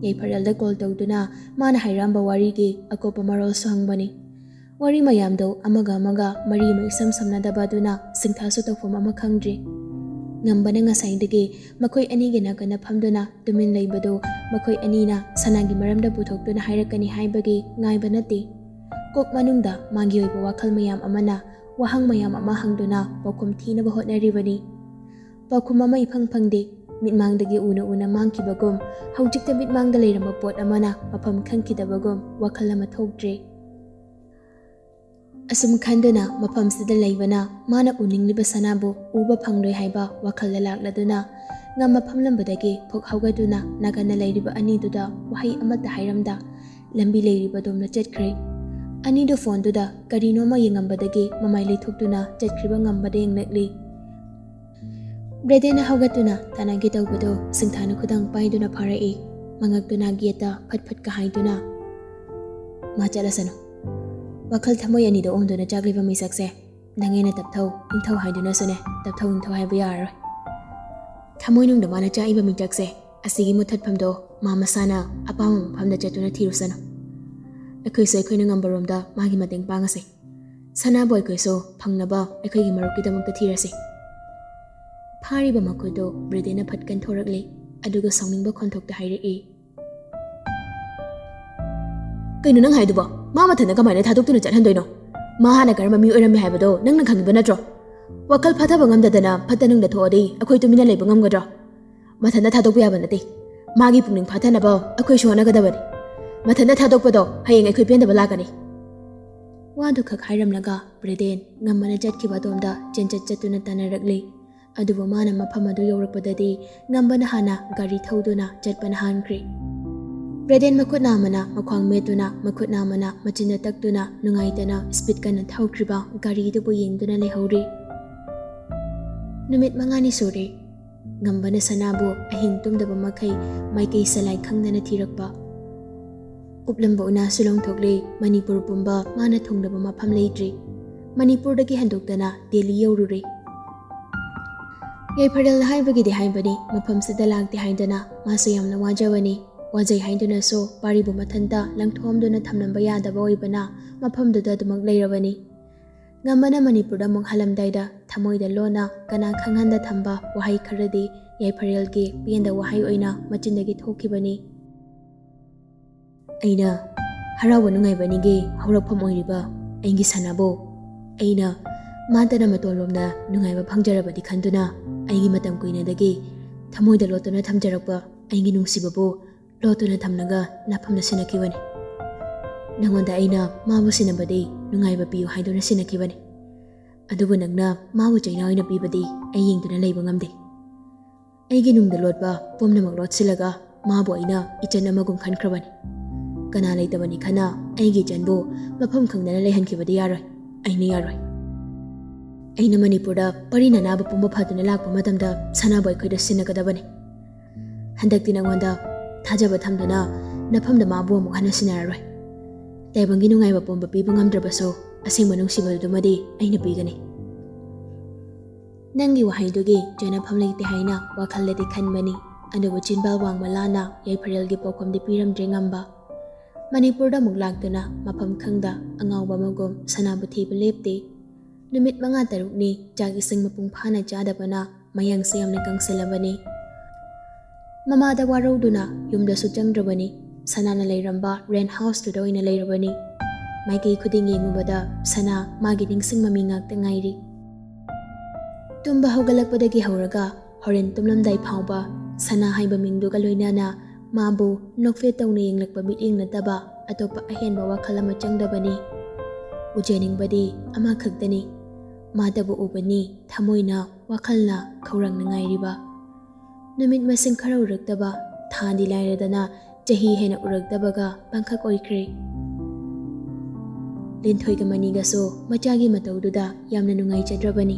ꯌꯥꯏꯐꯔꯦꯜꯗ ꯀꯣꯜ ꯇꯧꯗꯨꯅ ꯃꯥꯅ ꯍꯥꯏꯔꯝꯕ ꯋꯥꯔꯤꯒꯤ ꯑꯀꯨꯞꯄ ꯃꯔꯣꯜꯁꯨ ꯍꯪꯕꯅꯤ꯫ ꯋꯥꯔꯤ ꯃꯌꯥꯝꯗꯣ ꯑꯃꯒ ꯑꯃꯒ ꯃꯔꯤ ꯑꯃ ꯏꯁꯝ ꯁꯝꯅꯗꯕ ꯑꯗꯨꯅ ꯁꯤꯡꯊꯥꯁꯨ ꯇꯧꯐꯝ ꯑꯃ ꯈꯪꯗ꯭ꯔꯤ꯫ ꯉꯝꯕꯅ ꯉꯁꯥꯏꯗꯒꯤ ꯃꯈꯣꯏ ꯑꯅꯤꯒꯤ ꯅꯥꯀꯟꯗ ꯐꯝꯗꯨꯅ ꯇꯨꯃꯤꯟ ꯂꯩꯕꯗꯨ ꯃꯈꯣꯏ ꯑꯅꯤꯅ ꯁꯅꯥꯒꯤ ꯃꯔꯝꯗ ꯄꯨꯊꯣꯛꯇꯨꯅ ꯍꯥꯏꯔꯛꯀꯅꯤ ꯍꯥꯏꯕꯒꯤ ꯉꯥꯏꯕ ꯅꯠꯇꯦ꯫ ꯀꯣꯛ ꯃꯅꯨꯡꯗ ꯃꯥꯒꯤ ꯑꯣꯏꯕ ꯋꯥꯈꯜ ꯃꯌꯥꯝ ꯑꯃꯅ ꯋꯥꯍꯪ ꯃꯌꯥꯝ ꯑꯃ ꯍꯪꯗꯨꯅ ꯄꯥꯎꯈꯨꯝ ꯊꯤꯅꯕ ꯍꯣꯠꯅꯔꯤꯕꯅꯤ꯫ ꯄꯥꯎꯈꯨꯝ ꯑꯃ ꯏꯐꯪ ꯐꯪꯗꯦ꯫ ꯃꯤꯠꯃꯥꯡꯗꯒꯤ ꯎꯅ ꯎꯅ ꯃꯥꯡꯈꯤꯕꯒꯨꯝ, ꯍꯧꯖꯤꯛꯇ ꯃꯤꯠꯃꯥꯡꯗ ꯂꯩꯔꯝꯕ ꯄꯣꯠ ꯑꯃꯅ ꯃꯐꯝ ꯈꯪꯈꯤꯗꯕꯒꯨꯝ ꯋꯥꯈꯜ ꯑꯃ ꯊꯣꯛꯇ꯭ꯔꯦ꯫ ꯑꯁꯨꯝ ꯈꯟꯗꯨꯅ ꯃꯐꯝꯁꯤꯗ ꯂꯩꯕꯅ ꯃꯥꯅ ꯎꯅꯤꯡꯂꯤꯕ ꯁꯅꯥꯕꯨ ꯎꯕ ꯐꯪꯂꯣꯏ ꯍꯥꯏꯕ ꯋꯥꯈꯜꯗ ꯂꯥꯛꯂꯗꯨꯅ ꯉꯝꯕ ꯐꯝꯂꯝꯕꯗꯒꯤ ꯐꯨꯛ ꯍꯧꯒꯠꯇꯨꯅ ꯅꯥꯀꯟꯗ ꯂꯩꯔꯤꯕ ꯑꯅꯤꯗꯨꯗ ꯋꯥꯍꯩ ꯑꯃꯠꯇ ꯍꯥꯏꯔꯝꯗ ꯂꯝꯕꯤ ꯂꯩꯔꯤꯕꯗꯣꯝꯗ ꯆꯠꯈ꯭ꯔꯦ꯫ ꯑꯅꯤꯗꯨ ꯐꯣꯟꯗꯨꯗ ꯀꯔꯤꯅꯣꯃ ꯌꯦꯡꯉꯝꯕꯗꯒꯤ ꯃꯃꯥꯏ ꯂꯩꯊꯣꯛꯇꯨꯅ ꯆꯠꯈ꯭ꯔꯤꯕ ꯉꯝꯕꯗ ꯌꯦꯡꯂꯛꯂꯤ꯫ ꯕ꯭ꯔꯦꯗꯦꯟꯅ ꯍꯧꯒꯠꯇꯨꯅ ꯇꯥꯟꯅꯒꯦ ꯇꯧꯕꯗꯨ ꯁꯤꯡꯊꯥꯅ ꯈꯨꯗꯥꯡ ꯄꯥꯏꯗꯨꯅ ꯐꯥꯔꯛꯏ꯫ ꯃꯉꯛꯇꯨꯅ ꯒꯦꯠꯇ ꯐꯠ ꯐꯠꯀ ꯍꯥꯏꯗꯨꯅ, "ꯃꯥ ꯆꯠꯂꯁꯅꯨ꯫ ꯋꯥꯈꯜ ꯊꯃꯣꯏ ꯑꯅꯤꯗ ꯑꯣꯟꯗꯨꯅ ꯆꯥꯛꯂꯤꯕ ꯃꯤꯁꯛꯁꯦ ꯅꯪ ꯑꯩꯅ ꯇꯞꯊꯧ ꯏꯪꯊꯧ ꯍꯥꯏꯗꯨꯅꯁꯨꯅꯦ, ꯇꯞꯊꯧ ꯏꯪꯊꯧ ꯍꯥꯏꯕ ꯌꯥꯔꯔꯣꯏ꯫ ꯊꯃꯣꯏꯅꯨꯡꯗ ꯃꯥꯅ ꯆꯥꯛꯏꯕ ꯃꯤꯁꯛꯁꯦ ꯑꯁꯤꯒꯤ ꯃꯨꯊꯠꯐꯝꯗꯣ ꯃꯥ ꯃꯁꯥꯅ ꯑꯄꯥꯝꯕ ꯃꯐꯝꯗ ꯆꯠꯇꯨꯅ ꯊꯤꯔꯨꯁꯅꯨ꯫ ꯑꯩꯈꯣꯏꯁꯨ ꯑꯩꯈꯣꯏꯅ ꯉꯝꯕꯔꯣꯝꯗ ꯃꯥꯒꯤ ꯃꯇꯦꯡ ꯄꯥꯡꯉꯁꯤ꯫ ꯁꯅꯥꯕꯨ ꯑꯩꯈꯣꯏꯁꯨ ꯐꯪꯅꯕ ꯑꯩꯈꯣꯏꯒꯤ ꯃꯔꯨꯞꯀꯤꯗꯃꯛꯇ ꯊꯤꯔꯁꯤ꯫" ꯐꯥꯔꯤꯕ ꯃꯈꯨꯠꯇꯨ ꯕ꯭ꯔꯦꯗꯦꯟꯅ ꯐꯠ ꯀꯟꯊꯣꯔꯛꯂꯦ, ꯑꯗꯨꯒ ꯁꯥꯎꯅꯤꯡꯕ ꯈꯣꯟꯊꯣꯛꯇ ꯍꯥꯏꯔꯛꯏ, "ꯀꯩꯅꯣ ꯅꯪ ꯍꯥꯏꯗꯨꯕꯣ? ꯃꯥ ꯃꯊꯟꯇ ꯀꯃꯥꯏꯅ ꯊꯥꯗꯣꯛꯇꯨꯅ ꯆꯠꯍꯟꯗꯣꯏꯅꯣ? ꯃꯥ ꯍꯥꯟꯅ ꯀꯔꯝꯕ ꯃꯤ ꯑꯣꯏꯔꯝꯃꯤ ꯍꯥꯏꯕꯗꯣ ꯅꯪꯅ ꯈꯪꯉꯤꯕ ꯅꯠꯇ꯭ꯔꯣ? ꯋꯥꯈꯜ ꯐꯥꯊꯕ ꯉꯝꯗꯗꯅ ꯐꯠꯇ ꯅꯨꯡꯗ ꯊꯣꯛꯑꯗꯤ ꯑꯩꯈꯣꯏ ꯇꯨꯃꯤꯟꯅ ꯂꯩꯕ ꯉꯝꯒꯗ꯭ꯔꯣ? ꯃꯊꯟꯇ ꯊꯥꯗꯣꯛꯄ ꯌꯥꯕ ꯅꯠꯇꯦ꯫ ꯃꯥꯒꯤ ꯄꯨꯛꯅꯤꯡ ꯐꯥꯊꯅꯕ ꯑꯩꯈꯣꯏꯁꯨ ꯍꯣꯠꯅꯒꯗꯕꯅꯤ꯫ ꯃꯊꯟꯇ ꯊꯥꯗꯣꯛꯄꯗꯣ ꯍꯌꯦꯡ ꯑꯩꯈꯣꯏ ꯄꯦꯟꯗꯕ ꯂꯥꯛꯀꯅꯤ꯫" ꯋꯥꯗꯨ ꯈꯛ ꯍꯥꯏꯔꯝꯂꯒ ꯕ꯭ꯔꯦꯗꯦꯟ ꯉꯝꯕꯅ ꯆꯠꯈꯤꯕ ꯑꯗꯣꯝꯗ ꯆꯦꯟꯆꯠ ꯆꯠꯇꯨꯅ ꯇꯥꯟꯅꯔꯛꯂꯤ꯫ ꯑꯗꯨꯕꯨ ꯃꯥꯅ ꯃꯐꯝ ꯑꯗꯨ ꯌꯧꯔꯛꯄꯗꯗꯤ ꯉꯝꯕꯅ ꯍꯥꯟꯅ ꯒꯥꯔꯤ ꯊꯧꯗꯨꯅ ꯆꯠꯄꯅ ꯍꯥꯟꯈ꯭ꯔꯦ꯫ ꯄ꯭ꯔꯗꯦꯟ ꯃꯈꯨꯠ ꯅꯥꯝꯃꯅ ꯃꯈ꯭ꯋꯥꯡ ꯃꯦꯠꯇꯨꯅ, ꯃꯈꯨꯠ ꯅꯥꯝꯃꯅ ꯃꯆꯤꯟꯗ ꯇꯛꯇꯨꯅ ꯅꯨꯡꯉꯥꯏꯇꯅ ꯁ꯭ꯄꯤꯗ ꯀꯟꯅ ꯊꯧꯈ꯭ꯔꯤꯕ ꯒꯥꯔꯤꯗꯨꯕꯨ ꯌꯦꯡꯗꯨꯅ ꯂꯩꯍꯧꯔꯤ꯫ ꯅꯨꯃꯤꯠ ꯃꯉꯥꯅꯤ ꯁꯨꯔꯦ꯫ ꯉꯝꯕꯅ ꯁꯅꯥꯕꯨ ꯑꯍꯤꯡ ꯇꯨꯝꯗꯕ ꯃꯈꯩ ꯃꯥꯏꯀꯩ ꯁꯂꯥꯏ ꯈꯪꯗꯅ ꯊꯤꯔꯛꯄ꯫ ꯎꯞꯂꯝꯕ ꯎꯅꯥꯁꯨ ꯂꯪꯊꯣꯛꯂꯦ, ꯃꯅꯤꯄꯨꯔ ꯄꯨꯝꯕ ꯃꯥꯅ ꯊꯨꯡꯂꯕ ꯃꯐꯝ ꯂꯩꯇ꯭ꯔꯦ꯫ ꯃꯅꯤꯄꯨꯔꯗꯒꯤ ꯍꯟꯗꯣꯛꯇꯅ ꯗꯦꯜꯂꯤ ꯌꯧꯔꯨꯔꯦ꯫ ꯌꯥꯏꯐꯔꯦꯜꯅ ꯍꯥꯏꯕꯒꯤꯗꯤ ꯍꯥꯏꯕꯅꯤ, ꯃꯐꯝꯁꯤꯗ ꯂꯥꯛꯇꯦ ꯍꯥꯏꯗꯅ ꯃꯥꯁꯨ ꯌꯥꯝꯅ ꯋꯥꯖꯕꯅꯤ꯫ ꯋꯥꯖꯩ ꯍꯥꯏꯗꯨꯅꯁꯨ ꯄꯥꯔꯤꯕꯨ ꯃꯊꯟꯇ ꯂꯪꯊꯣꯛꯑꯝꯗꯨꯅ ꯊꯝꯂꯝꯕ ꯌꯥꯗꯕ ꯑꯣꯏꯕꯅ ꯃꯐꯝꯗꯨꯗ ꯑꯗꯨꯃꯛ ꯂꯩꯔꯕꯅꯤ꯫ ꯉꯝꯕꯅ ꯃꯅꯤꯄꯨꯔꯗ ꯑꯃꯨꯛ ꯍꯜꯂꯝꯗꯥꯏꯗ ꯊꯃꯣꯏꯗ ꯂꯣꯟꯅ ꯀꯅꯥ ꯈꯪꯍꯟꯗ ꯊꯝꯕ ꯋꯥꯍꯩ ꯈꯔꯗꯤ ꯌꯥꯏꯐꯔꯦꯜꯒꯤ ꯄꯦꯟꯗ ꯋꯥꯍꯩ ꯑꯣꯏꯅ ꯃꯆꯤꯟꯗꯒꯤ ꯊꯣꯛꯈꯤꯕꯅꯤ꯫ ꯑꯩꯅ ꯍꯔꯥꯎꯕ ꯅꯨꯡꯉꯥꯏꯕ ꯑꯅꯤꯒꯤ ꯍꯧꯔꯛꯐꯝ ꯑꯣꯏꯔꯤꯕ ꯑꯩꯒꯤ ꯁꯅꯥꯕꯨ, ꯑꯩꯅ ꯃꯥꯇꯅ ꯃꯇꯣꯟꯂꯣꯝꯗ ꯅꯨꯡꯉꯥꯏꯕ ꯐꯪꯖꯔꯕꯗꯤ ꯈꯟꯗꯨꯅ ꯑꯩꯒꯤ ꯃꯇꯝ ꯀꯨꯏꯅꯗꯒꯤ ꯊꯃꯣꯏꯗ ꯂꯣꯠꯇꯨꯅ ꯊꯝꯖꯔꯛꯄ ꯑꯩꯒꯤ ꯅꯨꯡꯁꯤꯕꯕꯨ ꯂꯣꯠꯇꯨꯅ ꯊꯝꯂꯒ ꯅꯐꯝꯗ ꯁꯤꯟꯅꯈꯤꯕꯅꯤ꯫ ꯅꯉꯣꯟꯗ ꯑꯩꯅ ꯃꯥꯕꯨ ꯁꯤꯟꯅꯕꯗꯤ ꯅꯨꯡꯉꯥꯏꯕ ꯄꯤꯌꯨ ꯍꯥꯏꯗꯨꯅ ꯁꯤꯟꯅꯈꯤꯕꯅꯤ꯫ ꯑꯗꯨꯕꯨ ꯅꯪꯅ ꯃꯥꯕꯨ ꯆꯩꯅꯥ ꯑꯣꯏꯅ ꯄꯤꯕꯗꯤ ꯑꯩ ꯌꯦꯡꯗꯨꯅ ꯂꯩꯕ ꯉꯝꯗꯦ꯫ ꯑꯩꯒꯤ ꯅꯨꯡꯗ ꯂꯣꯠꯄ ꯄꯨꯝꯅꯃꯛ ꯂꯣꯠꯁꯤꯜꯂꯒ ꯃꯥꯕꯨ ꯑꯩꯅ ꯏꯆꯟ ꯑꯃꯒꯨꯝ ꯈꯟꯈ꯭ꯔꯕꯅꯤ꯫ ꯀꯅꯥ ꯂꯩꯇꯕꯅꯤ ꯈꯟꯅ ꯑꯩꯒꯤ ꯏꯆꯟꯕꯨ ꯃꯐꯝ ꯈꯪꯗꯅ ꯂꯩꯍꯟꯈꯤꯕꯗꯤ ꯌꯥꯔꯣꯏ꯫ ꯑꯩꯅ ꯌꯥꯔꯣꯏ꯫ ꯑꯩꯅ ꯃꯅꯤꯄꯨꯔꯗ ꯄꯔꯤ ꯅꯅꯥꯕ ꯄꯨꯝꯕ ꯐꯗꯨꯅ ꯂꯥꯛꯄ ꯃꯇꯝꯗ ꯁꯅꯥꯕꯨ ꯑꯩꯈꯣꯏꯗ ꯁꯤꯟꯅꯒꯗꯕꯅꯤ꯫ ꯍꯟꯗꯛꯇꯤ ꯅꯉꯣꯟꯗ ꯊꯥꯖꯕ ꯊꯝꯗꯨꯅ ꯅꯐꯝꯗ ꯃꯥꯕꯨ ꯑꯃꯨꯛ ꯍꯟꯅ ꯁꯤꯟꯅꯔꯔꯣꯏ꯫ ꯇꯥꯏꯕꯪꯒꯤ ꯅꯨꯡꯉꯥꯏꯕ ꯄꯨꯝꯕ ꯄꯤꯕ ꯉꯝꯗ꯭ꯔꯕꯁꯨ ꯑꯁꯦꯡꯕ ꯅꯨꯡꯁꯤꯕꯗꯨꯃꯗꯤ ꯑꯩꯅ ꯄꯤꯒꯅꯤ꯫ ꯅꯪꯒꯤ ꯋꯥꯍꯩꯗꯨꯒꯤ ꯆꯦꯟꯅꯐꯝ ꯂꯩꯇꯦ ꯍꯥꯏꯅ ꯋꯥꯈꯜꯗꯗꯤ ꯈꯟꯕꯅꯤ, ꯑꯗꯨꯕꯨ ꯆꯤꯟꯕꯥꯜ ꯋꯥꯡꯕ ꯂꯥꯟꯅ ꯌꯥꯏꯐꯔꯦꯜꯒꯤ ꯄꯥꯎꯈꯨꯝꯗꯤ ꯄꯤꯔꯝꯗ꯭ꯔꯦ ꯉꯝꯕ꯫ ꯃꯅꯤꯄꯨꯔꯗ ꯑꯃꯨꯛ ꯂꯥꯛꯇꯨꯅ ꯃꯐꯝ ꯈꯪꯗ ꯑꯉꯥꯎꯕ ꯑꯃꯒꯨꯝ ꯁꯅꯥꯕꯨ ꯊꯤꯕ ꯂꯦꯞꯇꯦ꯫ ꯅꯨꯃꯤꯠ ꯃꯉꯥ ꯇꯔꯨꯛꯅꯤ ꯆꯥꯛ ꯏꯁꯤꯡ ꯃꯄꯨꯡ ꯐꯥꯅ ꯆꯥꯗꯕꯅ ꯃꯌꯥꯡꯁꯦ ꯌꯥꯝꯅ ꯀꯪꯁꯤꯜꯂꯕꯅꯤ꯫ ꯃꯃꯥꯗ ꯋꯥꯔꯧꯗꯨꯅ ꯌꯨꯝꯗꯁꯨ ꯆꯪꯗ꯭ꯔꯕꯅꯤ꯫ ꯁꯅꯥꯅ ꯂꯩꯔꯝꯕ ꯔꯦꯟ ꯍꯥꯎꯁꯇꯨꯗ ꯑꯣꯏꯅ ꯂꯩꯔꯕꯅꯤ꯫ ꯃꯥꯏꯀꯩ ꯈꯨꯗꯤꯡ ꯌꯦꯡꯉꯨꯕꯗ ꯁꯅꯥ ꯃꯥꯒꯤ ꯅꯤꯡꯁꯤꯡ ꯃꯃꯤ ꯉꯥꯛꯇ ꯉꯥꯏꯔꯤ꯫ ꯇꯨꯝꯕ ꯍꯧꯒꯠꯂꯛꯄꯗꯒꯤ ꯍꯧꯔꯒ ꯍꯣꯔꯦꯟ ꯇꯨꯝꯂꯝꯗꯥꯏ ꯐꯥꯎꯕ ꯁꯅꯥ ꯍꯥꯏꯕ ꯃꯤꯡꯗꯨꯒ ꯂꯣꯏꯅꯅ ꯃꯥꯕꯨ ꯅꯣꯛꯐꯦꯠ ꯇꯧꯅ ꯌꯦꯡꯂꯛꯄ ꯃꯤꯠꯌꯦꯡ ꯅꯠꯇꯕ ꯑꯇꯣꯞꯄ ꯑꯍꯦꯟꯕ ꯋꯥꯈꯜ ꯑꯃ ꯆꯪꯗꯕꯅꯤ꯫ ꯎꯖꯅꯤꯡꯕꯗꯤ ꯑꯃꯈꯛꯇꯅꯤ꯫ ꯃꯥꯇꯕꯨ ꯎꯕꯅꯤ ꯊꯃꯣꯏꯅ, ꯋꯥꯈꯜꯅ ꯈꯧꯔꯥꯡꯅ ꯉꯥꯏꯔꯤꯕ꯫ ꯅꯨꯃꯤꯠ ꯃꯁꯤꯡ ꯈꯔ ꯎꯔꯛꯇꯕ, ꯊꯥꯗꯤ ꯂꯥꯏꯔꯗꯅ ꯆꯍꯤ ꯍꯦꯟꯅ ꯎꯔꯛꯇꯕꯒ ꯄꯪꯈꯛ ꯑꯣꯏꯈ꯭ꯔꯦ꯫ ꯂꯤꯟꯊꯣꯏꯒ ꯃꯅꯤꯒꯁꯨ ꯃꯆꯥꯒꯤ ꯃꯇꯧꯗꯨꯗ ꯌꯥꯝꯅ ꯅꯨꯡꯉꯥꯏꯖꯗ꯭ꯔꯕꯅꯤ꯫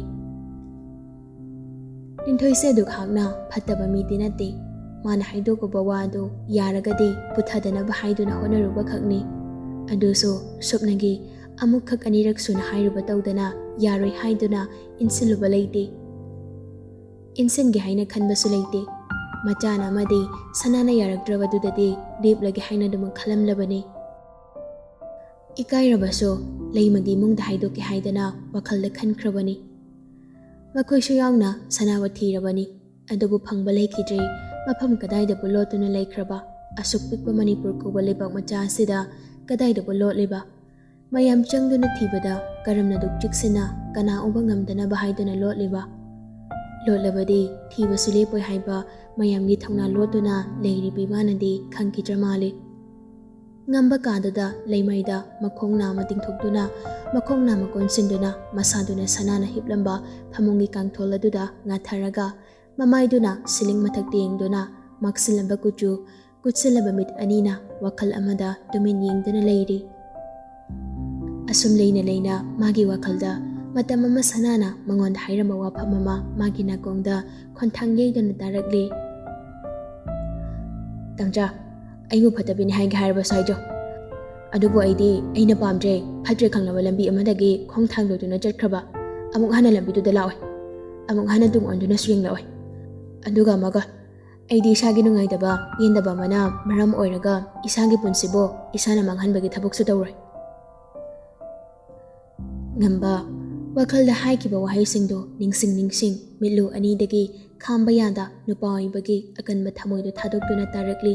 ꯂꯤꯟꯊꯣꯏꯁꯦ ꯑꯗꯨꯛ ꯍꯥꯛꯅ ꯐꯠꯇꯕ ꯃꯤꯗꯤ ꯅꯠꯇꯦ꯫ ꯃꯥꯅ ꯍꯥꯏꯗꯣꯛꯎꯕ ꯋꯥꯗꯨ ꯌꯥꯔꯒꯗꯤ ꯄꯨꯊꯗꯅꯕ ꯍꯥꯏꯗꯨꯅ ꯍꯣꯠꯅꯔꯨꯕ ꯈꯛꯅꯤ꯫ ꯑꯗꯨꯁꯨ ꯁꯨꯞꯅꯒꯤ ꯑꯃꯨꯛꯈꯛ ꯑꯅꯤꯔꯛ ꯁꯨꯅ ꯍꯥꯏꯔꯨꯕ ꯇꯧꯗꯅ ꯌꯥꯔꯣꯏ ꯍꯥꯏꯗꯨꯅ ꯏꯟꯁꯤꯜꯂꯨꯕ ꯂꯩꯇꯦ꯫ ꯏꯟꯁꯤꯟꯒꯦ ꯍꯥꯏꯅ ꯈꯟꯕꯁꯨ ꯂꯩꯇꯦ꯫ ꯃꯆꯥꯅ ꯑꯃꯗꯤ ꯁꯅꯥꯅ ꯌꯥꯔꯛꯇ꯭ꯔꯕꯗꯨꯗꯗꯤ ꯂꯦꯞꯂꯒꯦ ꯍꯥꯏꯅ ꯑꯗꯨꯃꯛ ꯈꯜꯂꯝꯂꯕꯅꯤ꯫ ꯏꯀꯥꯏꯔꯕꯁꯨ ꯂꯩꯃꯒꯤ ꯏꯃꯨꯡꯗ ꯍꯥꯏꯗꯣꯛꯀꯦ ꯍꯥꯏꯗꯅ ꯋꯥꯈꯜꯗ ꯈꯟꯈ꯭ꯔꯕꯅꯤ꯫ ꯃꯈꯣꯏꯁꯨ ꯌꯥꯎꯅ ꯁꯅꯥꯕꯨ ꯊꯤꯔꯕꯅꯤ꯫ ꯑꯗꯨꯕꯨ ꯐꯪꯕ ꯂꯩꯈꯤꯗ꯭ꯔꯦ꯫ ꯃꯐꯝ ꯀꯗꯥꯏꯗꯕꯨ ꯂꯣꯠꯇꯨꯅ ꯂꯩꯈ꯭ꯔꯕ? ꯑꯁꯨꯛ ꯄꯤꯛꯄ ꯃꯅꯤꯄꯨꯔ ꯀꯧꯕ ꯂꯩꯕꯥꯛ ꯃꯆꯥ ꯑꯁꯤꯗ ꯀꯗꯥꯏꯗꯕꯨ ꯂꯣꯠꯂꯤꯕ? ꯃꯌꯥꯝ ꯆꯪꯗꯨꯅ ꯊꯤꯕꯗ ꯀꯔꯝꯅ ꯑꯗꯨꯛ ꯆꯦꯛꯁꯤꯟꯅ ꯀꯅꯥ ꯎꯕ ꯉꯝꯗꯅꯕ ꯍꯥꯏꯗꯨꯅ ꯂꯣꯠꯂꯤꯕ? ꯂꯣꯠꯂꯕꯗꯤ ꯊꯤꯕꯁꯨ ꯂꯦꯞꯄꯣꯏ ꯍꯥꯏꯕ ꯃꯌꯥꯝꯒꯤ ꯊꯧꯅꯥ ꯂꯣꯠꯇꯨꯅ ꯂꯩꯔꯤꯕꯤ ꯃꯥꯅꯗꯤ ꯈꯪꯈꯤꯗ꯭ꯔ ꯃꯥꯜꯂꯤ꯫ ꯉꯝꯕ ꯀꯥꯗꯨꯗ ꯂꯩꯃꯥꯏꯗ ꯃꯈꯣꯡ ꯅꯥꯝꯃ ꯇꯤꯡꯊꯣꯛꯇꯨꯅ, ꯃꯈꯣꯡ ꯅꯥꯝꯃ ꯀꯣꯟꯁꯤꯟꯗꯨꯅ, ꯃꯁꯥꯗꯨꯅ ꯁꯅꯥꯅ ꯍꯤꯞꯂꯝꯕ ꯐꯃꯨꯡꯒꯤ ꯀꯥꯡꯊꯣꯜ ꯑꯗꯨꯗ ꯉꯥꯊꯔꯒ, ꯃꯃꯥꯏꯗꯨꯅ ꯁꯤꯂꯤꯡ ꯃꯊꯛꯇ ꯌꯦꯡꯗꯨꯅ, ꯃꯛꯁꯤꯜꯂꯕ ꯀꯨꯆꯨ, ꯀꯨꯠꯁꯤꯜꯂꯕ ꯃꯤꯠ ꯑꯅꯤꯅ ꯋꯥꯈꯜ ꯑꯃꯗ ꯇꯨꯃꯤꯟ ꯌꯦꯡꯗꯨꯅ ꯂꯩꯔꯤ꯫ ꯑꯁꯨꯝ ꯂꯩꯅ ꯂꯩꯅ ꯃꯥꯒꯤ ꯋꯥꯈꯜꯗ ꯃꯇꯝ ꯑꯃ ꯁꯅꯥꯅ ꯃꯉꯣꯟꯗ ꯍꯥꯏꯔꯝꯕ ꯋꯥꯐꯝ ꯑꯃ ꯃꯥꯒꯤ ꯅꯥꯀꯣꯡꯗ ꯈꯣꯟꯊꯥꯡ ꯌꯩꯗꯨꯅ ꯇꯥꯔꯛꯂꯤ꯫ "ꯇꯝꯆꯥ, ꯑꯩꯕꯨ ꯐꯠꯇꯕꯤꯅꯤ ꯍꯥꯏꯒꯦ ꯍꯥꯏꯔꯕꯁꯨ ꯍꯥꯏꯖꯧ꯫ ꯑꯗꯨꯕꯨ ꯑꯩꯗꯤ ꯑꯩꯅ ꯄꯥꯝꯗ꯭ꯔꯦ, ꯐꯠꯇ꯭ꯔꯦ ꯈꯪꯂꯕ ꯂꯝꯕꯤ ꯑꯃꯗꯒꯤ ꯈꯣꯡ ꯊꯥꯡꯗꯣꯛꯇꯨꯅ ꯆꯠꯈ꯭ꯔꯕ꯫ ꯑꯃꯨꯛ ꯍꯟꯅ ꯂꯝꯕꯤꯗꯨꯗ ꯂꯥꯛꯑꯣꯏ꯫ ꯑꯃꯨꯛ ꯍꯟꯅ ꯇꯨꯡ ꯑꯣꯟꯗꯨꯅꯁꯨ ꯌꯦꯡꯂꯛꯑꯣꯏ꯫ ꯑꯗꯨꯒ ꯑꯃꯒ, ꯑꯩꯗꯤ ꯏꯁꯥꯒꯤ ꯅꯨꯡꯉꯥꯏꯇꯕ, ꯄꯦꯟꯗꯕ ꯑꯃꯅ ꯃꯔꯝ ꯑꯣꯏꯔꯒ ꯏꯁꯥꯒꯤ ꯄꯨꯟꯁꯤꯕꯨ ꯏꯁꯥꯅ ꯃꯥꯡꯍꯟꯕꯒꯤ ꯊꯕꯛꯁꯨ ꯇꯧꯔꯣꯏ꯫" ꯉꯝꯕ ꯋꯥꯈꯜꯗ ꯍꯥꯏꯈꯤꯕ ꯋꯥꯍꯩꯁꯤꯡꯗꯨ ꯅꯤꯡꯁꯤꯡ ꯅꯤꯡꯁꯤꯡ ꯃꯤꯠꯂꯨ ꯑꯅꯤꯗꯒꯤ ꯈꯥꯝꯕ ꯌꯥꯗ ꯅꯨꯄꯥ ꯑꯣꯏꯕꯒꯤ ꯑꯀꯟꯕ ꯊꯃꯣꯏꯗꯨ ꯊꯥꯗꯣꯛꯇꯨꯅ ꯇꯥꯔꯛꯂꯤ꯫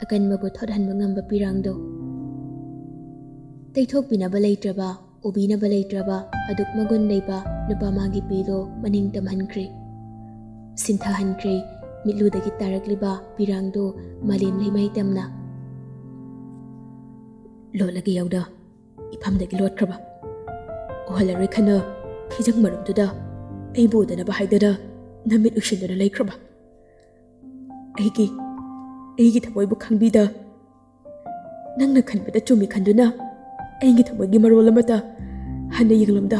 ꯑꯀꯟꯕꯕꯨ ꯊꯣꯠꯍꯟꯕ ꯉꯝꯕ ꯄꯤꯔꯥꯡꯗꯣ꯫ ꯇꯩꯊꯣꯛꯄꯤꯅꯕ ꯂꯩꯇ꯭ꯔꯕ, ꯎꯕꯤꯅꯕ ꯂꯩꯇ꯭ꯔꯕ ꯑꯗꯨꯛ ꯃꯒꯨꯟ ꯂꯩꯕ ꯅꯨꯄꯥ ꯃꯥꯒꯤ ꯄꯤꯗꯣ ꯃꯅꯤꯡ ꯇꯝꯍꯟꯈ꯭ꯔꯦ꯫ ꯁꯤꯟꯊꯍꯟꯈ꯭ꯔꯦ꯫ ꯃꯤꯠꯂꯨꯗꯒꯤ ꯇꯥꯔꯛꯂꯤꯕ ꯄꯤꯔꯥꯡꯗꯣ ꯃꯥꯂꯦꯝ ꯂꯩꯃꯥꯏ ꯇꯝꯅ꯫ "ꯂꯣꯠꯂꯒꯦ ꯌꯥꯎꯗ, ꯏꯐꯝꯗꯒꯤ ꯂꯣꯠꯈ꯭ꯔꯕ꯫ ꯎꯍꯜꯂꯔꯣꯏ ꯈꯟꯅ ꯐꯤꯖꯪ ꯃꯔꯨꯝꯗꯨꯗ ꯑꯩꯕꯨ ꯎꯗꯅꯕ ꯍꯥꯏꯗꯅ ꯅꯃꯤꯠ ꯎꯏꯁꯤꯟꯗꯨꯅ ꯂꯩꯈ꯭ꯔꯕ꯫ ꯑꯩꯒꯤ, ꯑꯩꯒꯤ ꯊꯃꯣꯏꯕꯨ ꯈꯪꯕꯤꯗ, ꯅꯪꯅ ꯈꯟꯕꯗ ꯆꯨꯝꯃꯤ ꯈꯟꯗꯨꯅ ꯑꯩꯒꯤ ꯊꯃꯣꯏꯒꯤ ꯃꯔꯣꯜ ꯑꯃꯠꯇ ꯍꯟꯅ ꯌꯦꯡꯂꯝꯗ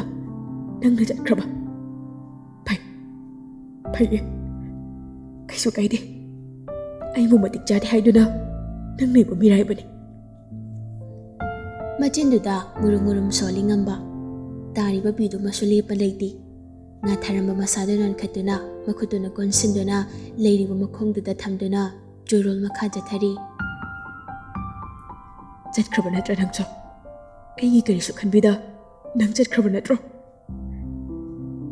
ꯅꯪꯅ ꯆꯠꯈ꯭ꯔꯕ꯫ ꯐꯩ, ꯐꯩꯌꯦ, ꯀꯩꯁꯨ ꯀꯥꯏꯗꯦ꯫ ꯑꯩꯕꯨ ꯃꯇꯤꯛ ꯆꯥꯗꯦ ꯍꯥꯏꯗꯨꯅ ꯅꯪꯅ ꯑꯩꯕꯨ ꯃꯤꯔꯥꯏꯕꯅꯤ꯫ ꯃꯆꯤꯟꯗꯨꯗ ꯃꯨꯔꯨꯝ ꯃꯨꯔꯨꯝ ꯁꯣꯜꯂꯤ ꯉꯝꯕ꯫ ꯇꯥꯔꯤꯕ ꯄꯤꯗꯨꯃꯁꯨ ꯂꯦꯞꯄ ꯂꯩꯇꯦ꯫ ꯉꯥꯊꯔꯝꯕ ꯃꯁꯥꯗꯨ ꯅꯟꯈꯠꯇꯨꯅ, ꯃꯈꯨꯠꯇꯨꯅ ꯀꯣꯟꯁꯤꯟꯗꯨꯅ, ꯂꯩꯔꯤꯕ ꯃꯈꯣꯡꯗꯨꯗ ꯊꯝꯗꯨꯅ ꯆꯨꯔꯣꯜ ꯃꯈꯥ ꯆꯠꯊꯔꯤ꯫ ꯆꯠꯈ꯭ꯔꯕ ꯅꯠꯇ꯭ꯔꯥ ꯅꯪꯁꯨ? ꯑꯩꯒꯤ ꯀꯔꯤꯁꯨ ꯈꯟꯕꯤꯗ ꯅꯪ ꯆꯠꯈ꯭ꯔꯕ ꯅꯠꯇ꯭ꯔꯣ?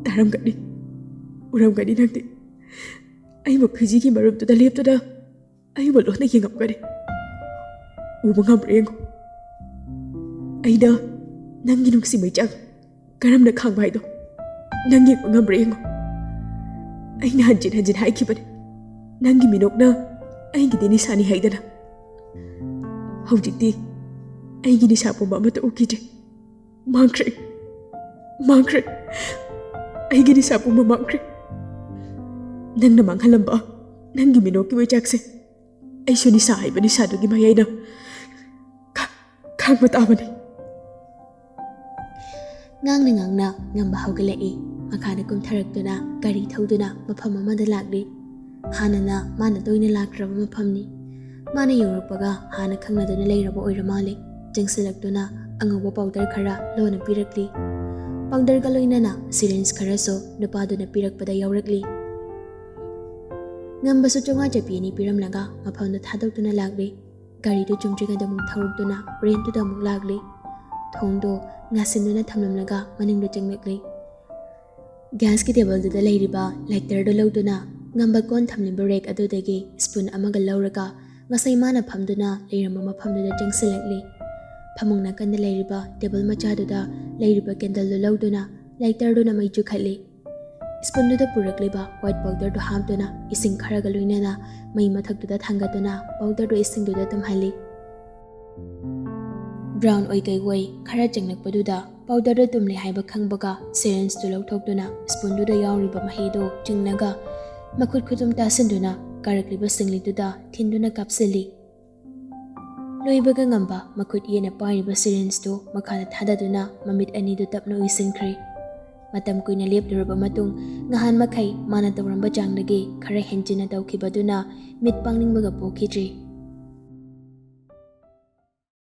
ꯇꯥꯔꯝꯒꯅꯤ, ꯎꯔꯝꯒꯅꯤ ꯅꯪꯗꯤ꯫ ꯑꯩꯕꯨ ꯐꯤꯖꯤꯒꯤ ꯃꯔꯨꯞꯇꯨꯗ ꯂꯦꯞꯇꯨꯅ ꯑꯩꯕꯨ ꯂꯣꯟꯅ ꯌꯦꯡꯉꯝꯒꯅꯤ꯫ ꯎꯕ ꯉꯝꯕ꯭ꯔꯥ ꯌꯦꯡꯉꯨ꯫ ꯑꯩꯅ ꯅꯪꯒꯤ ꯅꯨꯡꯁꯤ ꯃꯩꯆꯥꯛ ꯀꯔꯝꯅ ꯈꯥꯡꯕ ꯍꯥꯏꯗꯣ ꯅꯪ ꯌꯦꯡꯕ ꯉꯝꯕ꯭ꯔꯥ ꯌꯦꯡꯉꯨ꯫ ꯑꯩꯅ ꯍꯟꯖꯤꯟ ꯍꯟꯖꯤꯟ ꯍꯥꯏꯈꯤꯕꯅꯤ, ꯅꯪꯒꯤ ꯃꯤꯅꯣꯛꯅ ꯑꯩꯒꯤꯗꯤ ꯅꯤꯁꯥꯅꯤ ꯍꯥꯏꯗꯅ꯫ ꯍꯧꯖꯤꯛꯇꯤ ꯑꯩꯒꯤ ꯅꯤꯁꯥ ꯄꯨꯝꯕ ꯑꯃꯠꯇ ꯎꯈꯤꯗ꯭ꯔꯦ꯫ ꯃꯥꯡꯈ꯭ꯔꯦ, ꯃꯥꯡꯈ꯭ꯔꯦ꯫ ꯑꯩꯒꯤ ꯅꯤꯁꯥ ꯄꯨꯝꯕ ꯃꯥꯡꯈ꯭ꯔꯦ꯫ ꯅꯪꯅ ꯃꯥꯡꯍꯜꯂꯝꯕ ꯅꯪꯒꯤ ꯃꯤꯅꯣꯛꯀꯤ ꯃꯩꯆꯥꯛꯁꯦ ꯑꯩꯁꯨ ꯅꯤꯁꯥ ꯍꯥꯏꯕ ꯅꯤꯁꯥꯗꯨꯒꯤ ꯃꯌꯥꯏꯅ ꯈꯥ-, ꯈꯥꯡꯕ ꯇꯥꯕꯅꯤ꯫ ꯉꯥꯡꯅ ꯉꯥꯡꯅ ꯉꯝꯕ ꯍꯧꯒꯠꯂꯛꯏ꯫ ꯃꯈꯥꯗ ꯀꯨꯝꯊꯔꯛꯇꯨꯅ ꯒꯥꯔꯤ ꯊꯧꯗꯨꯅ ꯃꯐꯝ ꯑꯃꯗ ꯂꯥꯛꯂꯤ꯫ ꯍꯥꯟꯅꯅ ꯃꯥꯅ ꯇꯣꯏꯅ ꯂꯥꯛꯈ꯭ꯔꯕ ꯃꯐꯝꯅꯤ꯫ ꯃꯥꯅ ꯌꯧꯔꯛꯄꯒ ꯍꯥꯟꯅ ꯈꯪꯅꯗꯨꯅ ꯂꯩꯔꯕ ꯑꯣꯏꯔ ꯃꯥꯜꯂꯦ꯫ ꯆꯪꯁꯤꯜꯂꯛꯇꯨꯅ ꯑꯉꯧꯕ ꯄꯥꯎꯗꯔ ꯈꯔ ꯂꯣꯟꯅ ꯄꯤꯔꯛꯂꯤ꯫ ꯄꯥꯎꯗꯔꯒ ꯂꯣꯏꯅꯅ ꯁꯤꯔꯤꯟꯖ ꯈꯔꯁꯨ ꯅꯨꯄꯥꯗꯨꯅ ꯄꯤꯔꯛꯄꯗ ꯌꯥꯎꯔꯛꯂꯤ꯫ ꯉꯝꯕꯁꯨ ꯆꯥꯝꯃꯉꯥ ꯆꯞꯄꯤ ꯑꯅꯤ ꯄꯤꯔꯝꯂꯒ ꯃꯐꯝꯗꯨ ꯊꯥꯗꯣꯛꯇꯨꯅ ꯂꯥꯛꯂꯤ꯫ ꯒꯥꯔꯤꯗꯨ ꯆꯨꯝꯗ꯭ꯔꯤꯉꯩꯗ ꯑꯃꯨꯛ ꯊꯧꯔꯛꯇꯨꯅ ꯔꯦꯟꯠꯇꯨꯗ ꯑꯃꯨꯛ ꯂꯥꯛꯂꯤ꯫ ꯊꯣꯡꯗꯨ ꯉꯥꯁꯤꯟꯗꯨꯅ ꯊꯝꯂꯝꯂꯒ ꯃꯅꯤꯡꯗ ꯆꯪꯂꯛꯂꯤ꯫ ꯒ꯭ꯌꯥꯁꯀꯤ ꯇꯦꯕꯜꯗꯨꯗ ꯂꯩꯔꯤꯕ ꯂꯥꯏꯇꯔꯗꯨ ꯂꯧꯗꯨꯅ ꯉꯝꯕ ꯀꯣꯟ ꯊꯝꯂꯤꯕ ꯔꯦꯛ ꯑꯗꯨꯗꯒꯤ ꯁ꯭ꯄꯨꯟ ꯑꯃꯒ ꯂꯧꯔꯒ ꯉꯁꯥꯏ ꯃꯥꯅ ꯐꯝꯗꯨꯅ ꯂꯩꯔꯝꯕ ꯃꯐꯝꯗꯨꯗ ꯆꯪꯁꯤꯜꯂꯛꯂꯤ꯫ ꯐꯃꯨꯡ ꯅꯥꯀꯟꯗ ꯂꯩꯔꯤꯕ ꯇꯦꯕꯜ ꯃꯆꯥꯗꯨꯗ ꯂꯩꯔꯤꯕ ꯀꯦꯟꯗꯜꯗꯨ ꯂꯧꯗꯨꯅ ꯂꯥꯏꯇꯔꯗꯨꯅ ꯃꯩ ꯆꯨꯈꯠꯂꯤ꯫ ꯁ꯭ꯄꯨꯟꯗꯨꯗ ꯄꯨꯔꯛꯂꯤꯕ ꯋꯥꯏꯠ ꯄꯥꯎꯗꯔꯗꯨ ꯍꯥꯞꯇꯨꯅ ꯏꯁꯤꯡ ꯈꯔꯒ ꯂꯣꯏꯅꯅ ꯃꯩ ꯃꯊꯛꯇꯨꯗ ꯊꯥꯡꯒꯠꯇꯨꯅ ꯄꯥꯎꯗꯔꯗꯨ ꯏꯁꯤꯡꯗꯨꯗ ꯇꯨꯝꯍꯜꯂꯤ꯫ ꯕ꯭ꯔꯥꯎꯟ ꯑꯣꯏ ꯀꯩ ꯑꯣꯏ ꯈꯔ ꯆꯤꯡꯂꯛꯄꯗꯨꯗ ꯄꯥꯎꯗꯔꯗꯨ ꯇꯨꯝꯂꯦ ꯍꯥꯏꯕ ꯈꯪꯕꯒ ꯁꯤꯔꯤꯟꯖꯇꯨ ꯂꯧꯊꯣꯛꯇꯨꯅ ꯁ꯭ꯄꯨꯟꯗꯨꯗ ꯌꯥꯎꯔꯤꯕ ꯃꯍꯤꯗꯨ ꯆꯤꯡꯂꯒ ꯃꯈꯨꯠ ꯈꯨꯇꯨꯝ ꯇꯥꯁꯤꯟꯗꯨꯅ ꯀꯥꯔꯛꯂꯤꯕ ꯁꯤꯡꯂꯤꯗꯨꯗ ꯊꯤꯟꯗꯨꯅ ꯀꯥꯞꯁꯤꯜꯂꯤ꯫ ꯂꯣꯏꯕꯒ ꯉꯝꯕ ꯃꯈꯨꯠ ꯌꯦꯠꯅ ꯄꯥꯏꯔꯤꯕ syringeꯇꯨ ꯃꯈꯥꯗ ꯊꯥꯗꯗꯨꯅ ꯃꯃꯤꯠ ꯑꯅꯤꯗꯨ ꯇꯞꯅ ꯎꯏꯁꯤꯟꯈ꯭ꯔꯦ꯫ ꯃꯇꯝ ꯀꯨꯏꯅ ꯂꯦꯞꯂꯨꯔꯕ ꯃꯇꯨꯡ, ꯅꯍꯥꯟ ꯃꯈꯩ ꯃꯥꯅ ꯇꯧꯔꯝꯕ ꯆꯥꯡꯗꯒꯤ ꯈꯔ ꯍꯦꯟꯖꯤꯟꯅ ꯇꯧꯈꯤꯕꯗꯨꯅ ꯃꯤꯠ ꯄꯥꯡꯅꯤꯡꯕꯒ ꯄꯣꯛꯈꯤꯗ꯭ꯔꯦ꯫